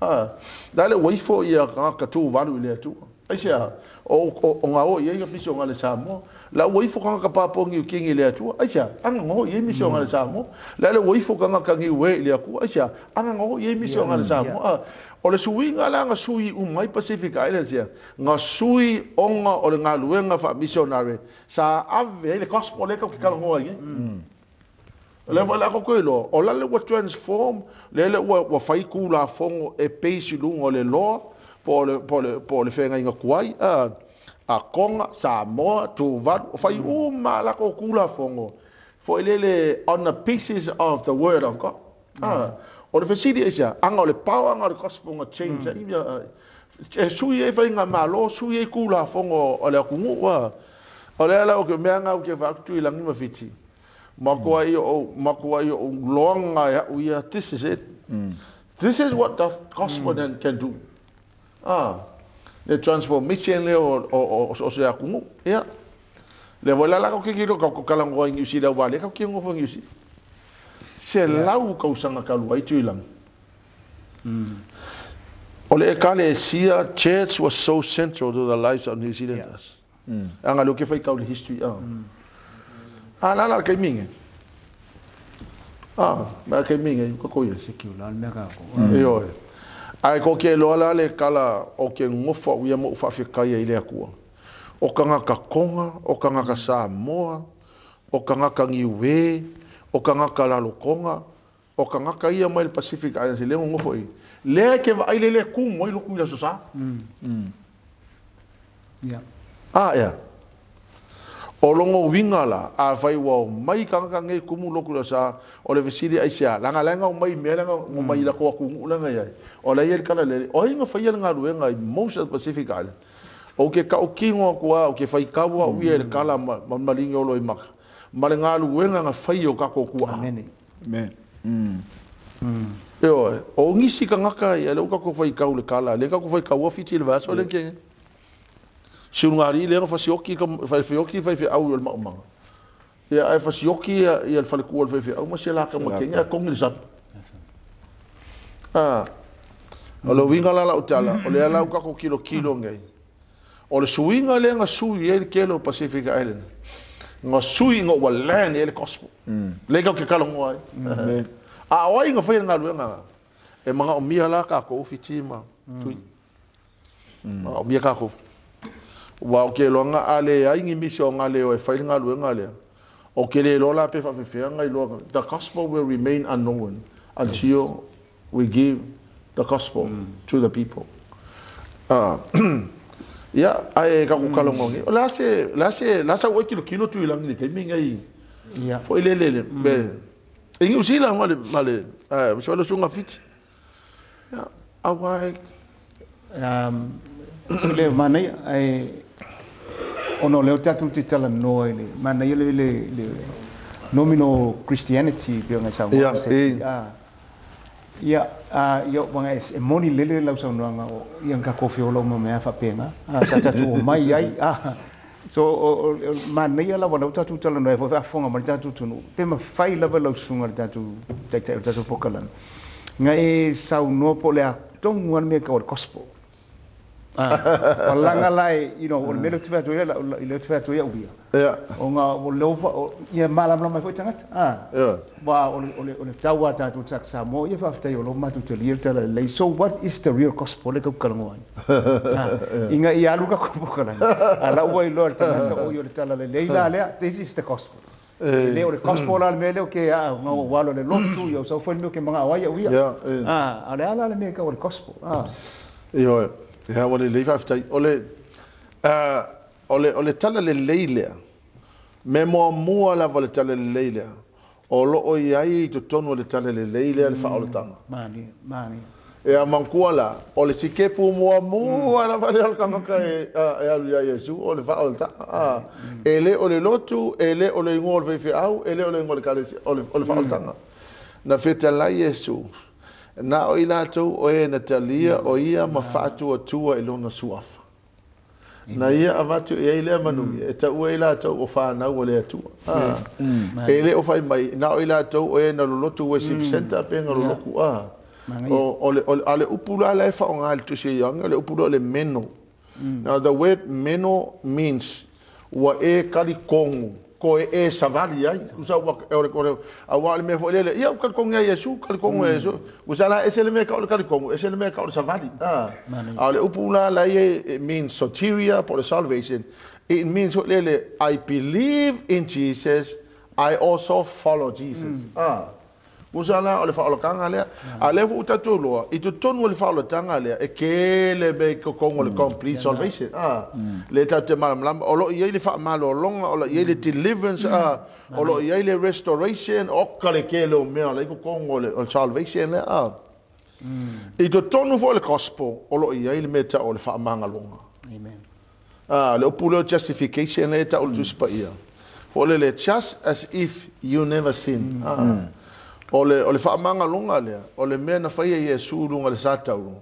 Speaker 1: Ah. La le ua ifo ia tagata Tuvalu i le Atua. Aisea o ngā o i ai misioga le Samoa. La ua ifo tagata Papua Niu Kini i le Atua. Aisea anga ngā o i ai misioga le Samoa. La le ua ifo tagata Niue i le Atua. Aisea anga ngā o i ai misioga le Samoa. Ah. O le suiga la nga sui umai Pacific Islands ia. Nga sui onga o le galuega faa-missionary sa ave ai le gospel lea kau ke talanoa ai. Le wa la ko ko lo o la le ua transform le le ua ua fai kulafono e base i luga o le loa po o le feagaiga tuai a Tonga, Samoa, Tuvalu, o fai uma la ko kulafono foi lele on the pieces of the word of God. Ah, o le fesili e sia, anga o le power anga o le gospel nga change ai ia e sui e fai ngā malo, sui e kulafono o le atunuu a. O le ala o ke mea ngā o ke whakutu i langi ma Fiti. Makoa i o makoa i o loanga e au ia, this is it. This is what the gospel then can do. Ah, le transformation le o se atunuu. Ia. Le wala la ko ki ko ko kalangoa i New Zealand wale ka ki ngofo New Zealand. Se lau kausaga talu ai Tuilagi. O le ekalesia, church was so central to the lives of New Zealanders. Anga lo ke fai kau le history. Ah. Ah, la la ke minge. Ah, ma ke minge ko ko ia.
Speaker 2: Se ki o la mea ka ko.
Speaker 1: E oe. Ai ko ke loa la le kala o ke ngofa uia mo whaawhikai i le Atua. O ka ngaka Konga, o ka ngaka Samoa, o ka ngaka Niue, o ka ngaka Lalokonga, o ka ngaka ia mai le Pacific Islands le ngofo i. Le ke va ai le le ku moi loku i la sosa. Ah ia. O longo winga la, a fai wa mai kanga ngai kumu loku la sa, o le vesili ai sia, langa langa o mai mea langa o mai la ko aku langa ia. O la ia kala le, o inga fai ia nga luenga i most of the Pacific Island. O ke ka o kingo kua, o ke fai kaua o ia le kala ma malingi olo i maka. Ma le ngā luenga nga fai o kako kua.
Speaker 2: Amen.
Speaker 3: Amen.
Speaker 1: E oe, o ngisi ka ngaka ia le o kako fai kau le kala, le kako fai kau fiti le vaso le ke. Siungari le fasioki ka fai fioki fai fi au le maumanga. Ia ai fasioki ia ia le falekua le fai fi au ma se la ka makenga kongi le sat. Ah. O le winga la la o tala, o le ala o kako kilo kilo ngai. O le suiga le nga sui e le kele o Pacific Island. Nga sui nga ua land e le gospel. Le kau ke kalongoa ai.
Speaker 3: Amen.
Speaker 1: A o ai nga fai nga luenga. E manga o mia la ka ko fiti ma tui. Manga o mia ka ko. Wa o ke loanga a le ai ngi misio nga le o e fai nga luenga le. O ke le lola pe fa fe nga i loa. The gospel will remain unknown until we give the gospel to the people. Ah. Ia, ai ka ku kalongo ngi. O la se la se la sa o kilo kilo tu ilangi le ke minga i. Foi le le le. Be. E ngi usila ma le ma le. Eh, so le sunga fit. Ia, awai.
Speaker 2: Le manai ai ono leo tatu te tala noa i le manai le le le nomino Christianity pe ngai sa
Speaker 1: Ia, e.
Speaker 2: Ah. Ia, a ia wanga e moni lele lau saunoaga o ia ka kofi o lau mea whapenga. Ah, sa tatu o mai ai. Ah. So o manaia lava lau tatu tala noa e fo whaafonga ma le tatu tunu. Pe ma whai lava lau sunga le tatu taitai o tatu pokalana. Nga e saunoa po le a tongu an mea ka o le gospel. Ah, o langa lai, you know, o le mele tuwe atu ia, i le tuwe atu ia uia. O ngā, o leo, ia malamala mai foi tangata. Ah. Wa, o le taua tātou tak Samoa, ia whaaftai o lo matu te lia tala lei. So what is the real gospel le kaukalangoa ai? Ah. Inga i alu ka kupukalanga. Ala ua i loa le tangata o i o le tala lei la lea, this is the gospel. Le o le gospel la le mea leo ke a, ngā o walo le lotu, ia o sau fai mea ke mga awai uia. Ah, a le ala le mea ka o le gospel. Ah.
Speaker 1: Io, ia o le lei faafetai. O le o le tala lelei lea. Me muamua lava le tala lelei lea. O loo i ai i totonu o le tala lelei lea le faaolataga.
Speaker 2: Mani, mani.
Speaker 1: E a manatua la, o le sikepu muamua lava lea o le tagata e alu ia Iesu, o le faaolataga. E le o le lotu, e le o le igoa o le faifeau, e le o le igoa o le ekalesia, o le faaolataga. Na fetalai Iesu, na o i latou o e na talia o ia ma faatuatua i lona suafa. Na ia avatu i ai lea manuia, e taua i latou o fanau o le Atua. E le o fai mai, na o i latou o e na lolotu worship center pe na lolotu. O le upu la la e whaonga le tusi ianga, le upu la le meno. Now the word meno means ua e kali kongu, ko e e savali ai. Usa ua o a ua le mea foi lele, ia kali kongu ia Iesu, kali kongu ia Iesu. Usa la ese le mea ka o le kali kongu, ese le mea ka o le savali. A le upu la la it means soteria, for the salvation. It means lele, I believe in Jesus, I also follow Jesus. Usa la o le whaolokanga lea. A lea fu utatu loa, i totonu o le whaolotanga lea, e ke le me kokongo le complete salvation. Le tau te malamalama, o lo i ei le whaamalolonga, o lo i ei le deliverance, o lo i ei le restoration, o ka le ke leo mea, le kokongo le salvation lea. I totonu fo le gospel, o lo i ei le mea o le whaamangalonga.
Speaker 2: Amen.
Speaker 1: Le upu leo justification lea ta o le tusipa ia. Fo le le, just as if you never sinned. O le whaamangalonga lea, o le mea na whaia Iesu lunga le satauro.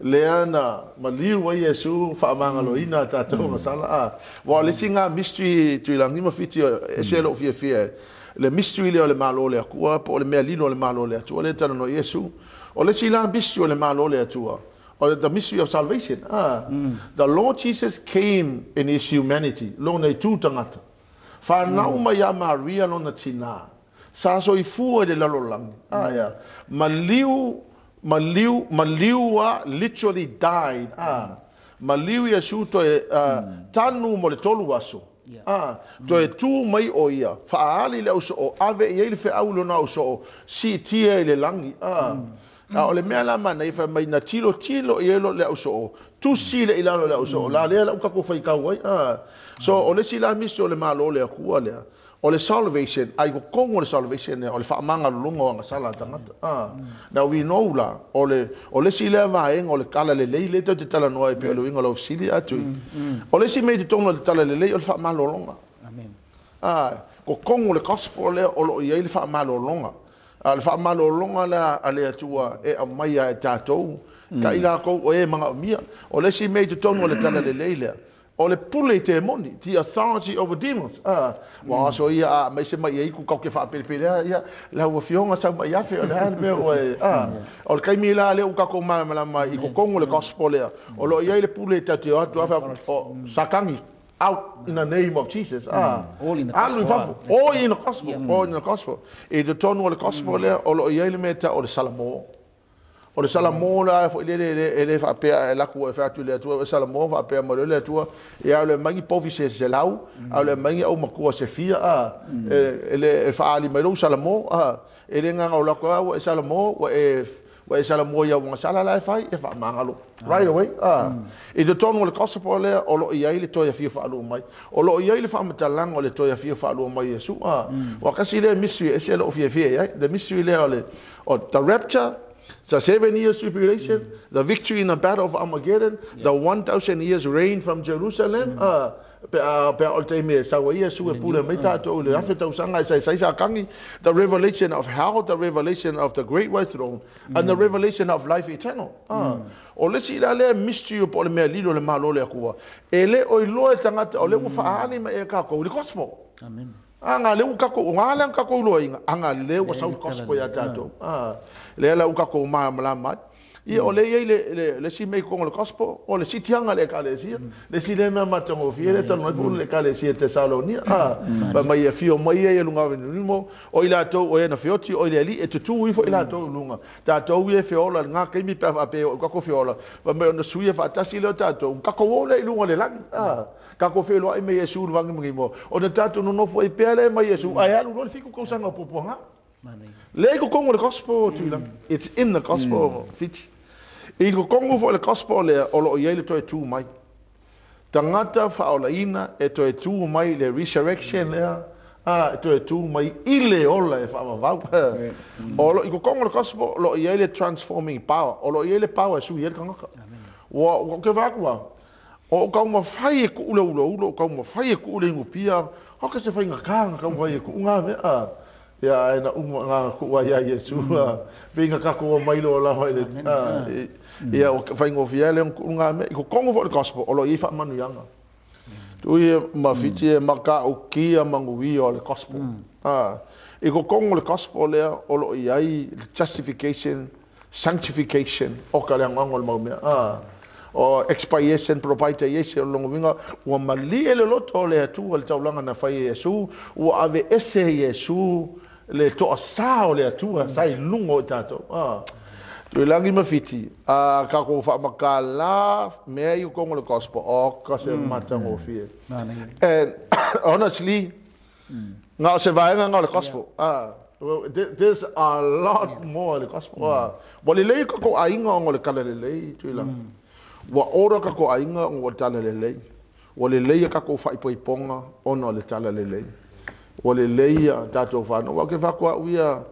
Speaker 1: Lea na maliu ai Iesu whaamangaloina tātou masala. Wa le singa mystery tuilangi ma whiti e se lo fia fia. Le mystery lea o le malo le atua, po o le mea lilo o le malo le atua, le tala no Iesu. O le sila mystery o le malo le atua. O the mystery of salvation. The Lord Jesus came in his humanity. Lona i tūtangata. Whanau mai a Maria lona tina. Sa so i fua i le lalolangi. Maliu, maliu, maliua literally died. Maliu Iesu toe tanu mo le tolu aso. Toe tū mai o ia. Whaali le auso o ave i ei le wheau lona auso o si tia i le langi. O le mea la mana i wha mai na tilo tilo i elo le auso o. Tusi le ilalo le auso o. La lea la ukako whaikau ai. So o le sila misi o le malo le akua lea. O le salvation, ai ko kongo le salvation o le whaamanga lulunga o anga tangata. Now we know la, o le si lea vaenga, o le kala le lei, le tau te tala noa e pe o le winga lau sili atu. O le si mei te tonga le tala le lei, o le whaamalolonga.
Speaker 2: Amen.
Speaker 1: Ko kongo le gospel lea, o lo iai le whaamalolonga. Le whaamalolonga lea a le atua e au mai a e tātou, ka ila kou o e manga o mia. O le si mei te tonga le tala le lei lea. O le pule i te moni, the authority over demons. Wa so ia mai se mai ai ku kau ke whaapele ia la ua fionga sau mai afe o le hale mea o e. O le kaimi la le uka ko malamalama i kokongo le gospel lea. O lo ia i le pule i te atu afe o sakangi out in the name of Jesus.
Speaker 2: All in the gospel.
Speaker 1: All in the gospel. All in the gospel. I te tonu o le gospel lea, o lo ia i le mea ta o le Salamo. O le Salamo la fo le le le whaapea e laku e whaatu le atua, o Salamo whaapea mo le atua, e au le mangi pofi se lau, au le mangi au makua se fia, e le whaali mai lou Salamo, e le nganga o laku au e Salamo, wa e Salamo ia wanga sala la e whai, e whaamangalo. Right away. I te tonu o le gospel lea, o lo iai le toi a fia whaalua mai. O lo iai le whaamatalanga o le toi a fia whaalua mai Iesu. Wa kasi le mystery, e se lo fia fia, the mystery lea o le, o the rapture, the 7 years tribulation, the victory in the battle of Armageddon, the 1,000 years reign from Jerusalem, the revelation of hell, the revelation of the great white throne, and the revelation of life eternal. O le si la le mystery o le mea lilo le malo le akua. E le o iloa e tangata o le ua whaali ma e kako, le gospel.
Speaker 2: Amen.
Speaker 1: Anga le ukako, ngale kako loa inga, anga le ua sau gospel ya tatou. Le la ukako ma malama. Ia o le ia le si mei kongo le gospel, o le si tianga le ekalesia, le si le mea matango fia le tanu mai po le ekalesia te Salonia. Pa mai e fio mai e lunga venunimo, o i latou o e na fioti, o i le ali, e tutu ifo i latou lunga. Tatou e fiola, ngā keimi pe whape o kako fiola, pa mai ona suia whaatasi leo tatou, kako ole i lunga le langi. Kako wheloa i me Iesu luangi mangimo. O na tatou nonofo i pea le mai Iesu, ai alu lo le fiku kausanga o pupuanga. Le ko kongo le gospel tuila. It's in the gospel fit. I ko kongo fo le gospel le o lo ia le toe tu mai. Tangata whaolaina e toe tu mai le resurrection lea. A toe tu mai i le ola e faavavau. O lo i kokongo le gospel lo i ai le transforming power. O lo i ai le power e sui ai le tagata. Ua ke vaakua. O kau mawhai e ku ule ulo ulo, o kau mawhai e ku ule ingupia, o ka se whai ngā kānga kau mawhai e ku ngā mea. Ia ai na uma ngā ku ai ai Yesu. Pe ngā kako o mailo o la whai le. Ia o whai ngō fia le ku ngā mea. I ko kongo fo le gospel, o lo i wha manu ianga. Tui e mawhiti e maka o kia mangu o le gospel. I ko kongo le gospel lea, o lo i ai justification, sanctification, o ka le angoango le mau mea. O expiation, propitiation, o longo winga, ua mali e le loto o le atua le taulanga na whai e Yesu, ua ave ese e Yesu, le toa sa o le atua, sa i lungo i tātou. Tui langi mawhiti, ka ko wha la mea i kongo le gospel, o ka se matango fie. And honestly, ngā o se vaenga ngā o le gospel. Well, there's a lot more le gospel. Wa le lei ka ko ainga o le kala le lei, tui langi. Wa ora ka ko ainga o le tala le lei. Wa le lei ka ko whai poiponga ono le tala le lei. Wa le lei a tātou whānau. Wa ke whakua uia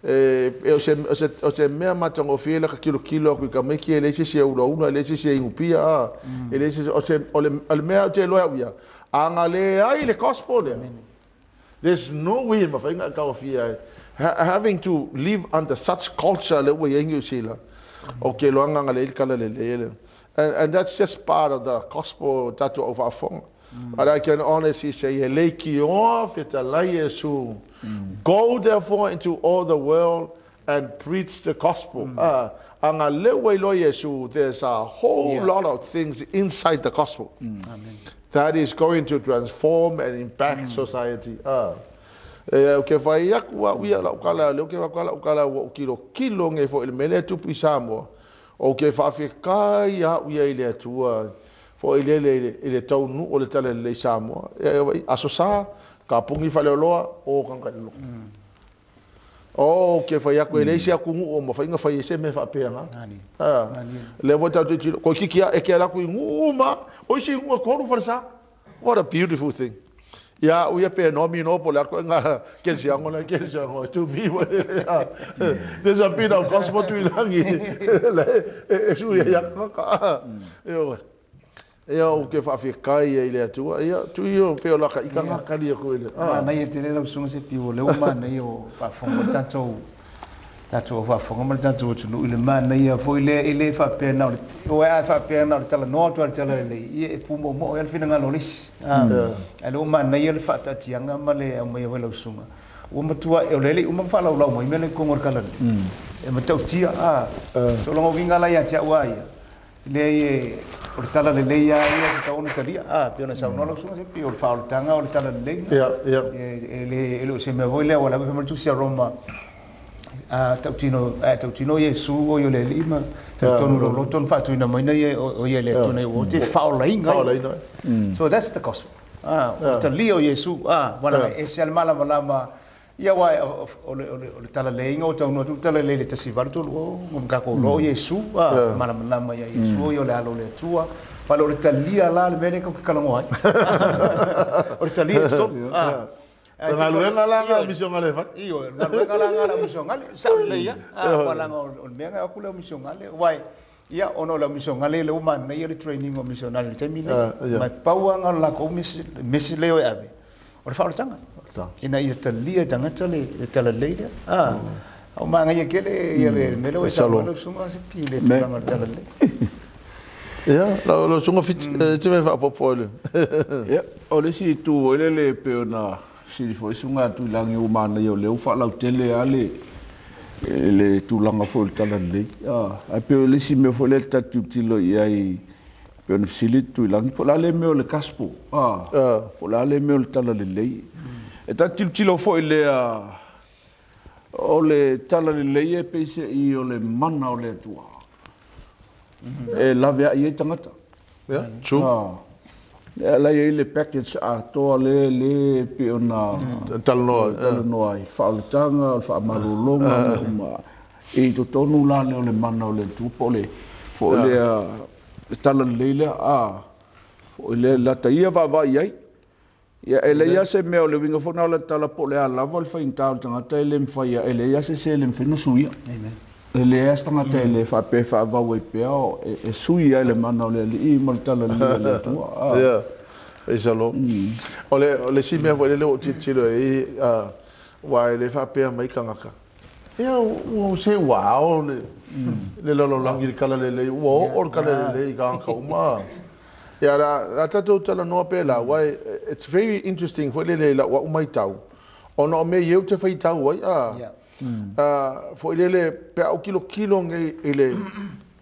Speaker 1: e o se mea matango fie la ka kilo kilo aku i ka meiki e leise se ula ula, e leise se ingupia, e leise o se o le mea o te loa uia. A ngā le ai le gospel lea. There's no way ma whainga ka fie having to live under such culture le ua iengi sila. O ke loanga ngā le kala le le. And that's just part of the gospel tatou au faafofoga. But I can honestly say, e lei ki oa fetalai Iesu. Go therefore into all the world and preach the gospel. Anga lewa ilo Iesu, there's a whole lot of things inside the gospel.
Speaker 2: Amen.
Speaker 1: That is going to transform and impact society. E ke whai aku a uia lau kala, leo ke whakala lau kala ua kilo kilo nge fo ile mele tupu i Samoa. O ke whaafekai a uia i le atua. Fo ile le ile taunu o le tala le Samoa. E aso sa ka pungi whaleoloa o kanga lo. O ke whai aku e leisi aku ngu o mawhainga whai e se me whaapea. Le voi tau te tiro. Ko kiki a e ke alaku i ngu ma. O isi ngu a koru wharesa. What a beautiful thing. Ia uia pe no mi no po le ako nga kelsi ango na kelsi ango tu mi. There's a bit of gospel tu ilangi. Le e su ia ka. Io ia o ke whaafekai e ile atua. Ia tu io pe o laka ika ngā kali ako ile.
Speaker 2: Mana ia te lau sunga se piwo le mana ia o whaafonga tātou tātou whaafonga ma le tātou atunu i le mana ia fo ile ile whaapea na o e a whaapea na o le tala noa atu le tala le ia e pūmo mo e le whina ngalo lisi. A le o mana ia le whaatatianga ma le au mai lau sunga. Ua matua e o lele uma whalau lau mai mele kongor kala le. E matau tia a. So longo winga la ia tia ua ia. Le e o le tala le lei ia te taona talia a pe ona saunoa lau sunga se pe o le whaolotanga o le tala le lei.
Speaker 1: Ia.
Speaker 2: E le e le se mea voi lea wala pe matu sia Roma a tautino Iesu o ia le lima tonu lo lo tonu whaatuina maina ia o ia le tonu o te whaolainga.
Speaker 1: Whaolainga.
Speaker 2: So that's the gospel. O talia o Iesu wala e se almala malama ia wai o le tala leinga o taunoa tu tala le le tasi valu tolu o ngam lo Iesu malamalama ia Iesu o le alo le atua wala o le talia la le mele ka kalango ai. O le talia so
Speaker 1: Ngaluenga la nga misionga le fa.
Speaker 2: Iyo, ngaluenga la nga la misionga le sa le ia. Wala nga o le mea aku le misionga le wai. Ia ono la misionga le le uma nei le training o misionga le taimi nei. Mai paua nga la ko misi le o ave. O le whaolotanga. Ina ia talia tangata le tala lei lea. O maanga ia kele ia le mele o e sa lo sunga se pi le tulaga le tala lei.
Speaker 1: Ia, lo sunga fit te me whaapopo le.
Speaker 3: Ia, o le si tu o le le pe ona sili foi sunga tu langi o mana ia o leo whaalau tele a le le tulaga foi le tala lelei. Ae pe o le isi mea foi lea le tatou tilo i ai pe ona fesili tuilagi po o le a le mea o le gospel po o le a le mea o le tala lelei. E tatou tilotilo foi lea o le tala lelei e peiseai o le mana o le Atua e lave ai ai tagata.
Speaker 1: Yeah, true.
Speaker 3: Lea la iai le package atoa le le pe ona
Speaker 1: talanoa
Speaker 3: talanoa ai faaolataga o le faamalologa uma e totonu la lea o le mana o le Atua po o le foi lea le tala lelei lea foi lea lata ia vaavaai ai Ia, e leai lava se mea o le uiga foi lena o le tala po o le a lava le faigata o le tagata e le mafai e leai lava se isi e le mafai ona suia. E leai lava se tagata e le faapea e faavau ai pea e sui ai le mana o le Alii ma le talalelei a le Atua.
Speaker 1: Ia, faisalo. O le isi mea foi lele ua ou tilotilo i ai, aua e le faapea mai tagata, ia ua se ua ao le lalolagi i le talalelei, ua oo le talalelei i tagata uma. Ia, la tatou talanoa pēlā, aua it's very interesting foi lele i lau au matau, ona o mea ia ou te faitau ai, foi lele pe a ou tilotilo nei i le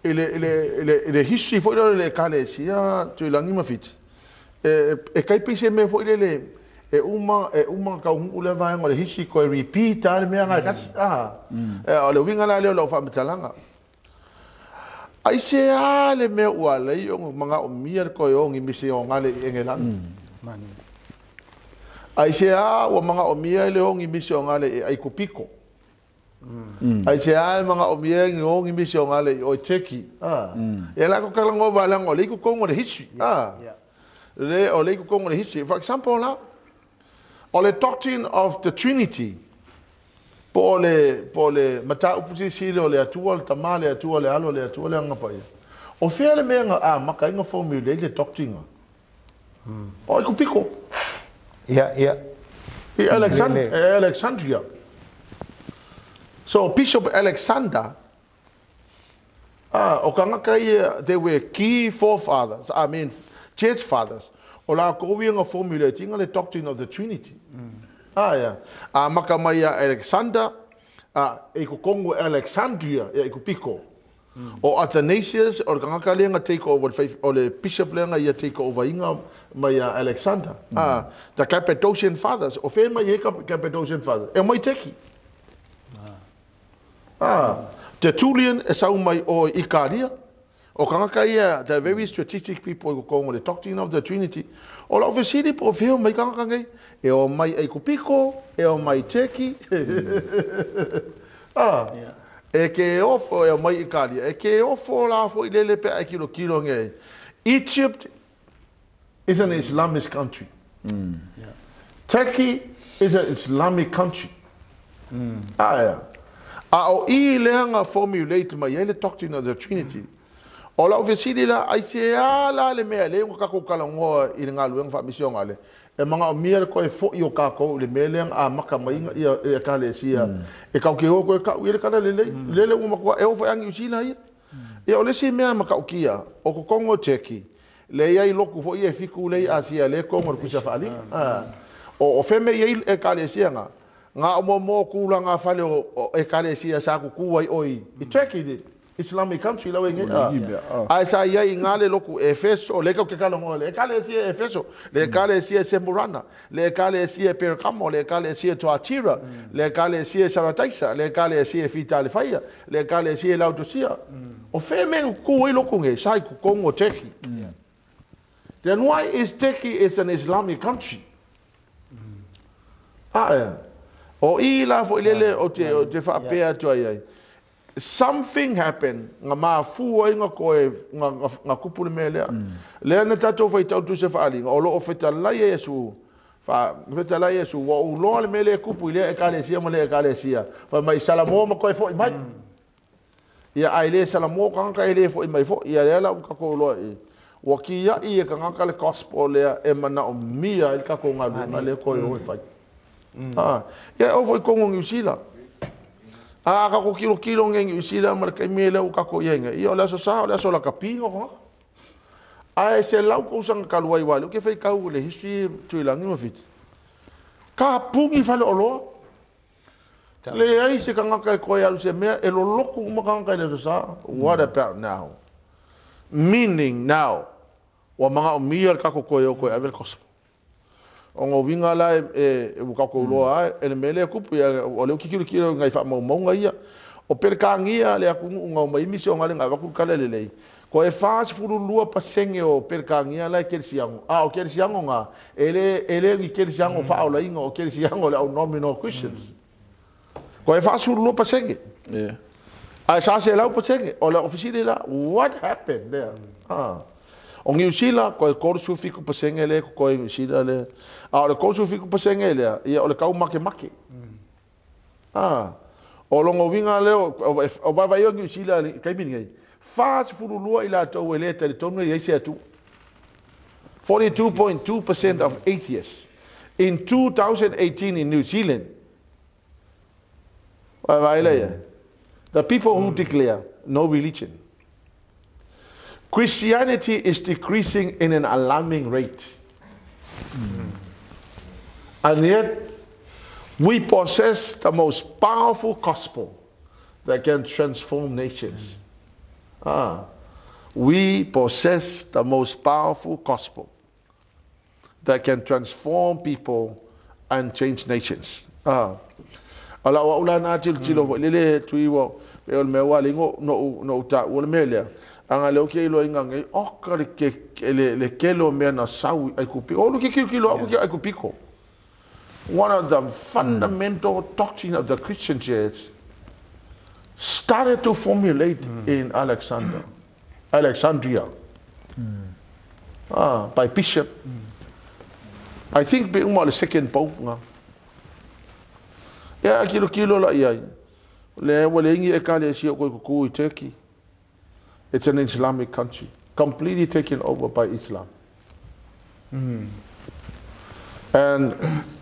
Speaker 1: i le i le i le i le history foi lele o le Ekalesia Tuilagi ma Fiti, e tai pei se mea foi lele e uma e uma ona taunuu lea vaega o le history toe repeat lava le mea lena e tasi. O le uiga la lea o lau faamatalaga. Aisea le mea ua ala ai ona manaomia le toe o ni misionale i Engelana? Aisea ua manaomia le o ni misionale i Aikupito? Aisea e manaomia le o ni misionale i Turkey? Ia la ko talanoa vaega o le i totonu o le history. Le o le i totonu o le history. For example la, o le doctrine of the Trinity, po o le mataupu silisili o le Atua, le Tama, le Atua, le Alo, le Atua, le Agaga Paia. O fea le mea na amata ai na formulate le doctrine? O Aikupito.
Speaker 2: Ia.
Speaker 1: I Alexandria. So Bishop Alexander, o tagata ia, they were key forefathers, I mean church fathers. O lakou ia na formulate ina le doctrine of the Trinity. Ia. Amata mai ia Alexander, e i totonu o Alexandria, ia Aikupito. O Athanasius, o le tagata lea na take over, o le bishop lea na ia take over ina mai ia Alexander. The Cappadocian Fathers, o fea mai ai Cappadocian Fathers? E mai Turkey. Tertullian e sau mai o Ikaria. O tagata ia, the very strategic people i totonu o le doctrine of the Trinity. O lau fesili po o fea mai tagata nei? E o mai Aikupito, e o mai Turkey. E ke ofo, e o mai Ikaria. E ke ofo la foi lele pe a kilokilo nei. Egypt is an Islamist country. Turkey is an Islamic country. Ia. A o i lea na formulate mai ai le doctrine of the Trinity. O lau fesili la, aisea la le mea lea ua tatou talanoa i le galuega faamisionale, e manaomia le toe fo'i o tatou i le mea lea na amata mai ia Ekalesia. E tatou te o toe tau i le talalelei. Lele ua matua e oo foi a Niu Sila ia. Ia o le isi mea matautia, o totonu o Turkey, le iai lotu foi e 7 le i Asia le kongo o le kuisa faaaliga. O fea mea i ai Ekalesia na, ngā o momo kūlanga fale o Ekalesia sa kuku ai oi i Turkey le Islamic country lau e nge. Ai sa iai i ngā le loku Efeso, le kau ke kalongo le Ekalesia Efeso, le Ekalesia Semurana, le Ekalesia Pergamo, le Ekalesia Tuatira, le Ekalesia Sarataisa, le Ekalesia Fitalefaia, le Ekalesia Laodicea. O fea mea kuku ai loku nge, sa i kukongo Turkey. Then why is Turkey is an Islamic country? O i la foi lele o te whaapea atu ai ai. Something happened, ngā mafua i ngā koe, ngā kupu le mea lea. Lea na tātou whaitau tu se whaalinga, o loo whetalai e Yesu, whetalai e Yesu, wa uloa le mea lea kupu i lea Ekalesia ma lea Ekalesia. Wha mai salamoa ma koe foi mai. Ia ai le salamoa kangaka e le foi mai foi, ia lea la ukako uloa i. Wa ki ia i e kangaka le gospel lea e mana o mia i kako ngā lunga lea koe oe whai. Ia o foi kongo Niu Sila. Kako kilo kilo nge Niu Sila ma le kaimi lea u kako ia inga. Ia o le aso sa, o le aso la kapi ngo. Ai se lau kou sanga kaluai wale, o ke whai kau le history Tuilagi ma Fiti. Ka pungi whale o loa. Le ai se kangaka e koe alu se mea, e loloku uma kangaka i le aso sa. What about now? Meaning now, wa manga o mia le kako koe o koe ave le gospel. O ngā winga la e ukako uloa ai, e le mele kupu ia, o leo kikiro kiro ngai wha maumaunga ia. O Pelekānia le aku ngau mai misi o ngā le ngā waku kale le lei. Ko e 42% o Pelekānia la e kerisiango. O kerisiango ngā, e le ngi kerisiango whaola inga, o kerisiango le au nominal Christians. Ko e 42%. A e sa se lau pasenge, o le ofisiri la, what happened there? O Niu Sila ko e 37% le ko Niu Sila le. A o le 37% le ia o le kau make make. Ah. O longo winga le o va vai o Niu Sila kai mi ngai. 42 i latou e le talitonu e se atu. 42.2% of atheists in 2018 in New Zealand. The people who declare no religion. Christianity is decreasing in an alarming rate. And yet, we possess the most powerful gospel that can transform nations. We possess the most powerful gospel that can transform people and change nations. Ala wa ula na til tilo lele tui wa pe o me wa lingo no no ta o me le anga le o ke lo inga ngai o ka le ke le ke lo me na sau ai ku o lo ke ke lo ke ai ku piko. One of the fundamental doctrine of the Christian church started to formulate in Alexandria by Bishop. I think be uma le second pope nga. Ya kilo kilo la ia. Le wale ingi e kale si ko ku i Turkey. It's an Islamic country, completely taken over by Islam. And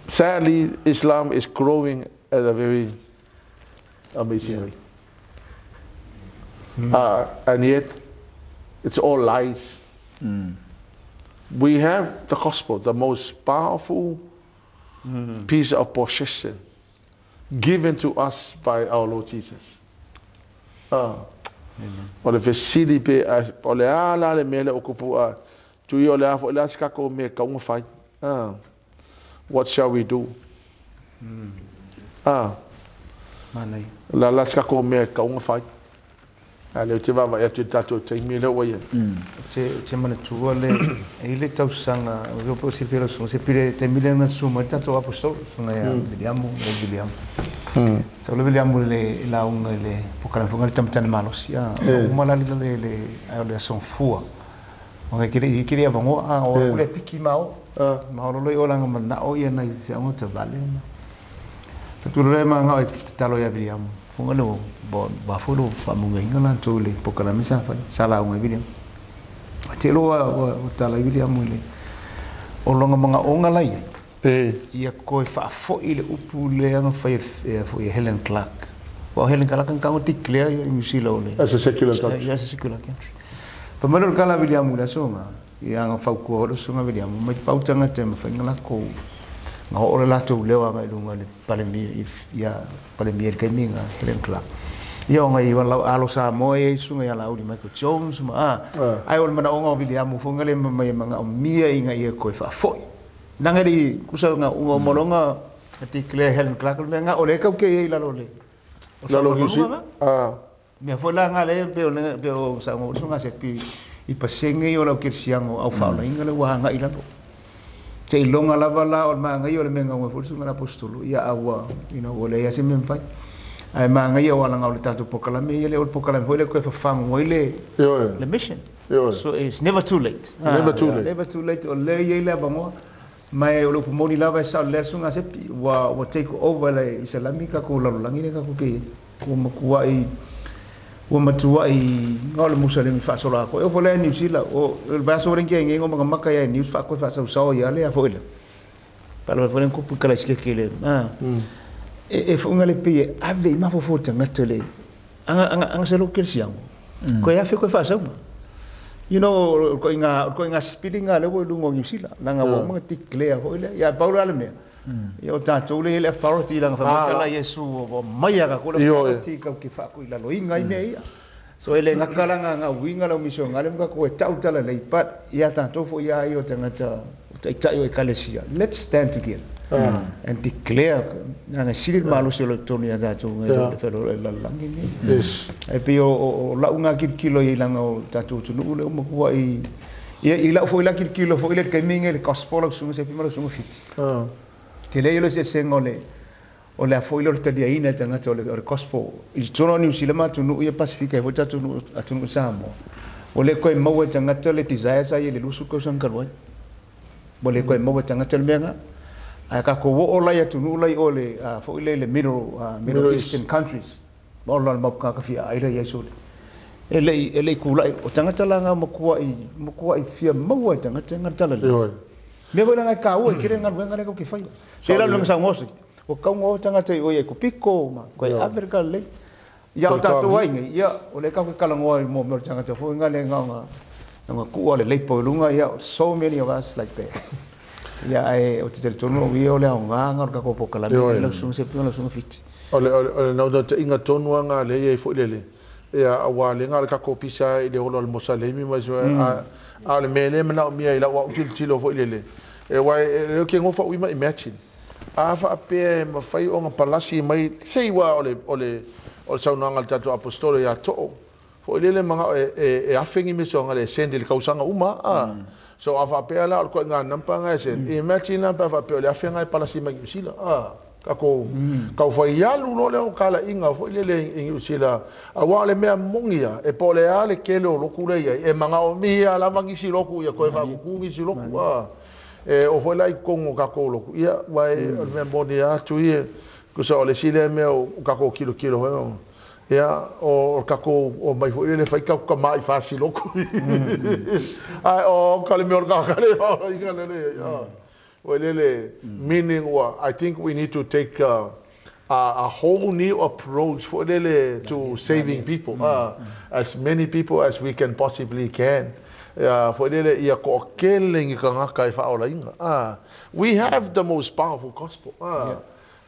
Speaker 1: sadly, Islam is growing at a very amazing rate. And yet, it's all lies. We have the gospel, the most powerful piece of possession given to us by our Lord Jesus. O le fesili pe o le ala le mele o kupu a tui o le afo le aska ko me ka unga fai. What shall we do?
Speaker 2: Manai.
Speaker 1: La la ska ko me ka unga fai. A le te vava e te tato te mi le oia.
Speaker 2: Te mana tua le e le tausanga o po si pelo so se pire te mile na suma tato apostol sunga ya William le William. So le William le la unga le pokala fonga le tamtan malos ya uma la le le le son fua. O ke kire ya vango a o le piki mao. Mao lo o langa mana o ia nei fi anga te vale. Tu le manga e talo ya William. Fonga lo bo ba folo fa munga inga la to le pokala misa fa sala unga William. Te lo o tala William le o longa manga onga la ia. Ia koe faafoi le upu le anga fai foi Helen Clark. O Helen Clark kan kango declare i New Zealand le.
Speaker 1: As a secular country.
Speaker 2: As a secular country. Pa malo kala William la songa. Ia anga fau ko lo songa William mai pautanga te ma fai ngala ko. Nga o le latou leo anga i lunga le palemia ia palemia kai minga Helen Clark. Ia onga i wala alo sa moe sunga ia lauli Michael Jones ma ai o mana onga William fonga le mai manga o mia inga ia koe faafoi. Nanga di kusa nga unga molonga ati Claire Helen Clark me nga ole kau ke i lalo le.
Speaker 1: Lalo ni.
Speaker 2: Mea foi la nga le pe o pe o sa ngo sunga se pi i pasenge o lau kirsiango au faola inga le wahanga i lalo. Te ilonga lava la o manga i o le menga ua foi sunga apostolo ia aua you know ole ia se memfai. Ai manga ia wala ngau le tatou pokalame ia le o pokalame foi le koe fafango i le le mission. So it's never too late.
Speaker 1: Never too late.
Speaker 2: Never too late o le ia le bangoa. Mai o le pumoni lava e sa le sunga se pi wa take over le islamika ko lalolangi le ka ko ke ko makua i ua matua i ngā le musalemi whaasola ko. E fo le New Zealand, o le vaso ringi e ngō mga maka ia New Zealand wha sausao ia le a fo ila. Palo fo le kupu kala sike ke le. E whaunga le pe e ave i mafo fo tangata le. Anga se lo kere siango. Koe afe koe whaasauma. You know, ko inga spiringa le wo lungo New Zealand. Langa wo mga tiklea fo ila. Ia paula le mea. Ia o tātou le hele authority langa whamata la Yesu o maia ka kula authority kau ki whaku i lalo inga i mea ia. So ele ngakalanga ngā winga lau miso ngā le mga koe tautala lei pat ia tātou fo ia i o tangata taitai o ekalesia. Let's stand together and declare nga sili malo se lo tonu ia tātou ngai le whelo e lalangi ni.
Speaker 1: Yes.
Speaker 2: E pe o lau ngā kilkilo i langa o tātou tunu ule o makua i ia i lau fo i la kilkilo fo i le kaiminga le gospel au sunga se pima lau sunga fiti. Te lei lo se senga o le afo ilo le talia ina tangata o le gospel. I tōno New Zealand ma tunu ia Pasifika e fo tatu atunu Samoa. O le koe maua e tagata le desire sa ia le 20 tausaga talu ai. Ua le koe maua e tagata le mea lena. Ae tatou oo la i atunuu la i o le foi lea i le Middle Eastern countries, ma ola le mau tagata fiaai la i ai sole. E le i kula'i, o tagata la ngā matua'i fia maua e tagata e ngā tala le. Mea foi la ngai kāua i kere galuega lea ke whai. Se la lunga sa ngose. O kaunga o tagata i oi e kupiko ma koe Afrika le. Ia o tātou ai ngai, ia o le kau ke kalangoa i mō mea o tagata foi ngā le ngā ngā kua le leipo i lunga, ia so many of us like that. Ia ai o te tonu o ia o le au ngā ngā o kako pokalame, lau sunga se pinga, lau sunga fiti.
Speaker 1: O le nau te inga tonu anga le ia i foi lele. Ia awa le ngā le kako pisa i le holo al mosa leimi mai so a le mele mana o mia i lau au tilo foi lele. E wai e ke ngofa uima imagine. A fa pe ma fai o ngā palasi mai sei wa o le saunanga le tatou apostolo ia to'o. Foi lele manga e awhengi me so le sendi le kausanga uma a. So a fa pe ala o ko ngā nampa ngā sen. Imagine la pa fa pe le awhenga e palasi mai usila a. Kako kau fai alu lo le o kala inga foi lele i usila. A wa le mea mongia e po le ale kele o loku le ia e manga o mia la vangi si loku ia koe fa kuku si loku a. E o foi lai kongo kako loku ia wai o le mea moni atu ia kusa o le sile mea o kako kilo kilo hoi ia o kako o mai foi le fai ka mai fasi loku ai o kale mea o ka kale o inga le ia o lele meaning wa I think we need to take a whole new approach for lele to saving people as many people as we can possibly can. For lele ia ko kele ngi kangaka e whaola inga. We have the most powerful gospel.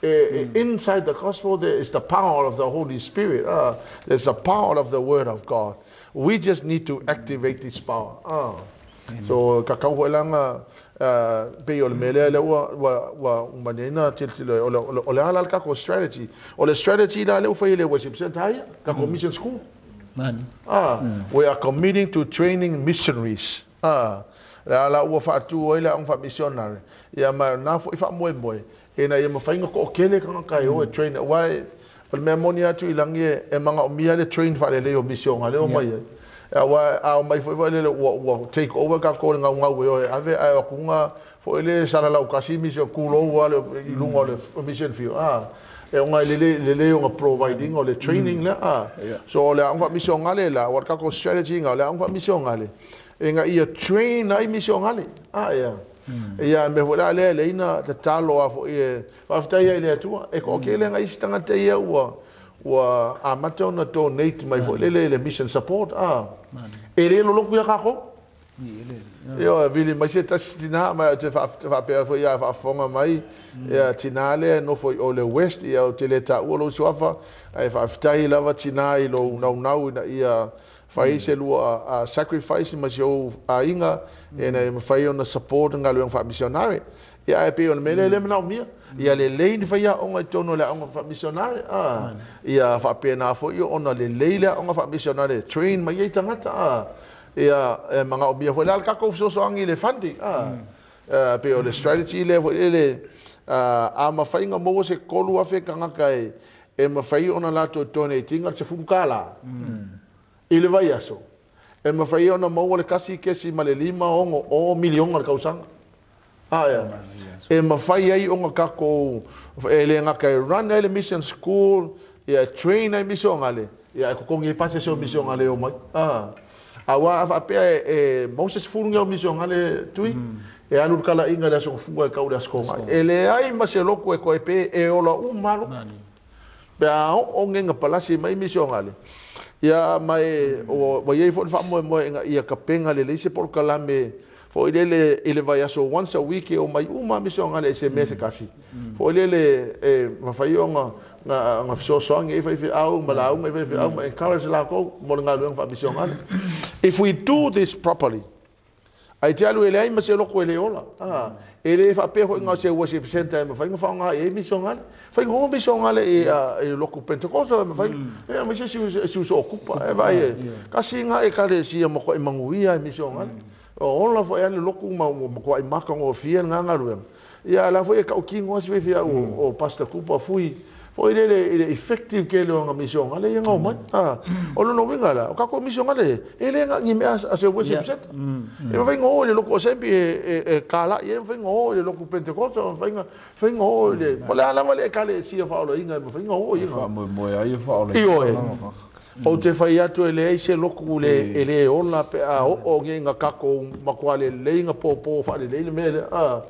Speaker 1: Inside the gospel there is the power of the Holy Spirit. There's the power of the Word of God. We just need to activate this power. So kakau hoelanga pe o le mele le ua umanena tilo o le ala kako strategy. O le strategy la le ufai le worship center ia kako mission school. We are committing to training missionaries. La ua whaatu oi la ong wha missionary. Ia ma nā fo i wha moe moe. E na ia mawhainga ko o kele kanga kai o e train. Wai, o le mea moni atu i langi e manga o mia le train wha le leo mission a leo mai e. Wai, a o mai fo i wha le ua take over ka kore ngau ngau e oe. Ave ai o kunga fo i le sara lau kasi mission kulo ua le i lunga o le mission field. E onga lele onga providing o le training le a. So le anga mission ngale la, o kako strategy nga le anga mission ngale. E nga ia train ai mission ngale. Ia. Ia me hola le le ina te talo a fo e whaftai ia le atua. E ko kele nga isi tangata ia ua a mate ona donate mai fo lele le mission support E le loloku ia kako. Ia vili mai se tasi tina mai te whaapea fo ia whaafonga mai ia tina le no fo o le west ia o te le taua lo suafa ai whaaftai lava tina i lo nau nau ina ia whai se lua a sacrifice ma se o a inga e na mawhai ona support ngā luang wha missionary ia ai pe ona mele le mana mia ia le lei ni whai onga i tono le onga wha missionary ia whaapea fo ia ona le lei le onga wha missionary train mai i tangata ia e manga o mia foi le kako fesoasoani le funding pe o le strategy le foi le a mawhainga maua se kolu afe kangaka e mawhai ona latou donatinga se fukala i le vai aso e mawhai ona maua le kasi kesi ma le lima ongo o milionga le kausanga ia e mawhai ai onga kako e le ngaka e run ai le mission school ia train ai mission ngale ia e kokongi e pase se o mission ngale o mai Awa whaapea e Moses furunga o mission ngale tui e alu kala inga le aso funga e kau le aso ngai. E le ai ma se loko e koe pe e ola umalo. Pe a o ngenga palasi mai mission ngale. Ia mai o wa iei fo wha moe moe inga ia kapenga le leise por kalame fo i lele i le vai aso once a week e o mai uma mission ngale e se mese kasi. Fo i lele e mawhai o ngā fesoasoani e whai au, ma launga e whai au, ma encourage lākou mo le ngā luenga wha mission ngale. If we do this properly, ai te alu e le ai ma se loko e le ola. E le whaapea hoi ngā se worship center e mawhai ngā whaonga e mission ngale. Whai ngā mission ngale e loko Pentecosta e mawhai. E ma se siu so okupa e vai e. Kasi ngā e kare si a moko e manguia e mission ngale. O ola fo e ale loko ma moko e maka ngō fia ngā ngā ruenga. Ia la fo e kau ki ngō si whai o Pastor Cooper fui Foi le le effective ke le nga mission ale ia ngau mai. O lona uiga la, o tatou misionale, e le ga ni mea a se worship center. E mafai ona o i le lotu Assembly e kala'i ai, e mafai ona o i le lotu Pentecostal, e mafai ona mafai ona o i le po o le a lava le ekalesia faaolaina e mafai ona o i ai.
Speaker 3: Faamoemoe ai e faaolaina.
Speaker 1: Ioe. Ou te fai atu e leai se lotu le e le ola pe a oo nei ina tatou matua lelei na pōpō faalelei le mea lea.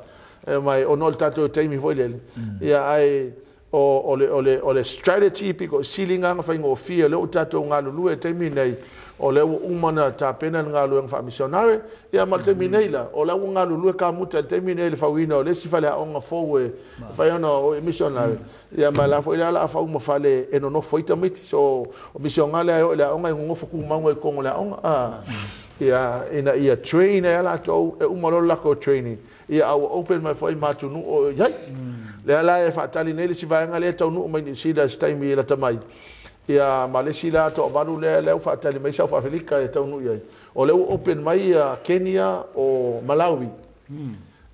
Speaker 1: E mai ona o le tatou taimi foi lele. Ia ae o le o le o le strategy pito sili lena ona faigofie, o lea ua tatou galulue i le taimi lenei, o lea ua uma ona tapena le galuega faamisionare, ia ma le taimi nei la, o la ua galulue kamuta i le taimi lenei i le fauina o le isi faleaoga fou e mafai ona o i misionare, ia ma la foi la o le a fau ma fale e nonofo ai tamaiti. So o misionale e oo i le aoga e nonofo tumau ai i totonu o le aoga, ia ina ia train ai latou, e uma loa le latou training, ia a ua open mai foi ma atunuu o i ai. Lea la e faatali nei le isi vaega lea e taunuu mai Niu Sila i se taimi e lata mai, ia ma le isi la toavalu lea lea ua faatali mai South Africa e taunuu i ai. O lea ua open mai ia Kenya o Malawi,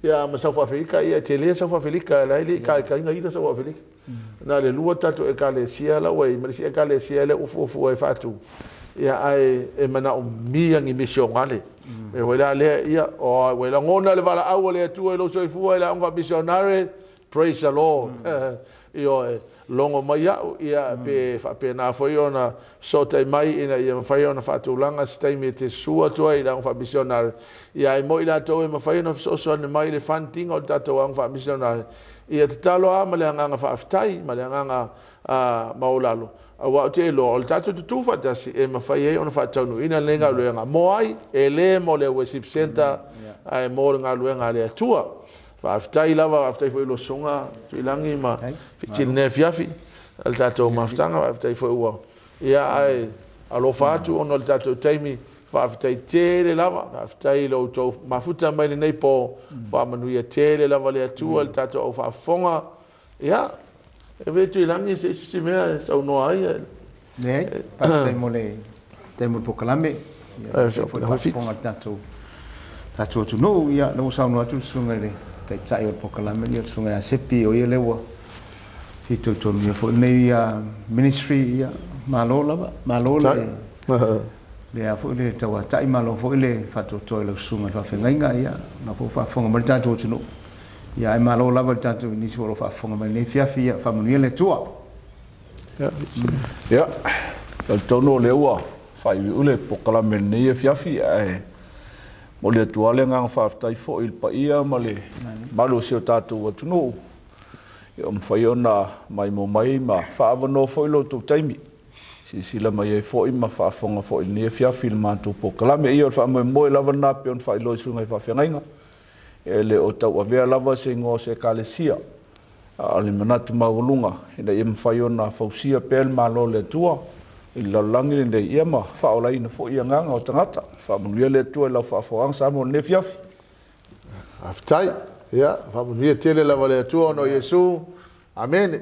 Speaker 1: ia ma South Africa, ia e tele South Africa la e le i kaekaina ina South Africa. Na le lua tatou ekalesia la ua i ma le isi ekalesia lea ua fuafua e faatu, ia ae e manaomia ni misionale. E foi la lea, ia, o ua lagona le valaau a le Atua i lou soifua i le aoga faamisionare, praise the Lord. Ioe, logo mai au, ia pe faapena foi ona fesootai mai ina ia mafai ona faatulaga se taimi e te susu atu ai i le aoga faamisionare. Ia ae mo i latou e mafai ona fesoasoani mai i le funding o le tatou aoga faamisionare, ia tatalo lava ma le agaga faafetai ma le agaga maualalo, aua ou te iloa o le tatou tutū faatasi e mafai ai ona faataunuuina lenei galuega. Mo ai? E le mo le worship center, ae mo le galuega a le Atua. Faafetai lava, faafetai foi i lau susuga Tuilagi ma Fiti i lenei afiafi le tatou mafutaga, faafetai foi ua ia ae alofa atu ona o le tatou taimi. Faafetai tele lava, faafetai i lo outou mafuta mai lenei po, faamanuia tele lava le Atua i le tatou au faafofoga. Ia, e ve Tuilagi se isi si mea e saunoa ai.
Speaker 2: Leai, faafetai mo le taimi o le polokalame. Ia, faafetai foi i le faafofoga a le tatou atunuu. Ia, lea ua saunoa atu le susuga i le taitai o le polokalame, ia le susuga ia Sepi, o ia lea ua fitoitonuia foi lenei ministry. Ia, malo lava, malo le le a foi le tauatai, malo foi le faatoatoa i lau susuga i le faafeagaiga. Ia, na foi faafofoga mai le tatou atunuu. Ia, ae malo lava i le tatou nisi o lo o faafofoga mai lenei afiafi. Ia, faamanuia le Atua.
Speaker 3: Ia, talitonu o lea ua faaiuiu le polokalame i lenei afiafi, ae momoli atu lava le agaga faafetai foi i le paia ma le mamalu o si o tatou atunuu, ia ua mafai ona maimoa mai ma faaavanoa foi lo outou taimi, silasila mai ai foi ma faafofoga foi i lenei afiafi i le matou polokalame. Ia, o le faamoemoe lava lena pei ona faailoa i susuga i faafeagaiga, e le o tauavea lava se igoa o se ekalesia, a o le manatu maualuga ina ia mafai ona fausia pea le Malo o le Atua i le lalolagi lenei, ia ma faaolaina foi agaga o tagata. Faamanuia le Atua i lau faafofogaaga Samoa i lenei afiafi.
Speaker 1: Faafetai. Ia, faamanuia tele lava le Atua ona o Iesu. Amene.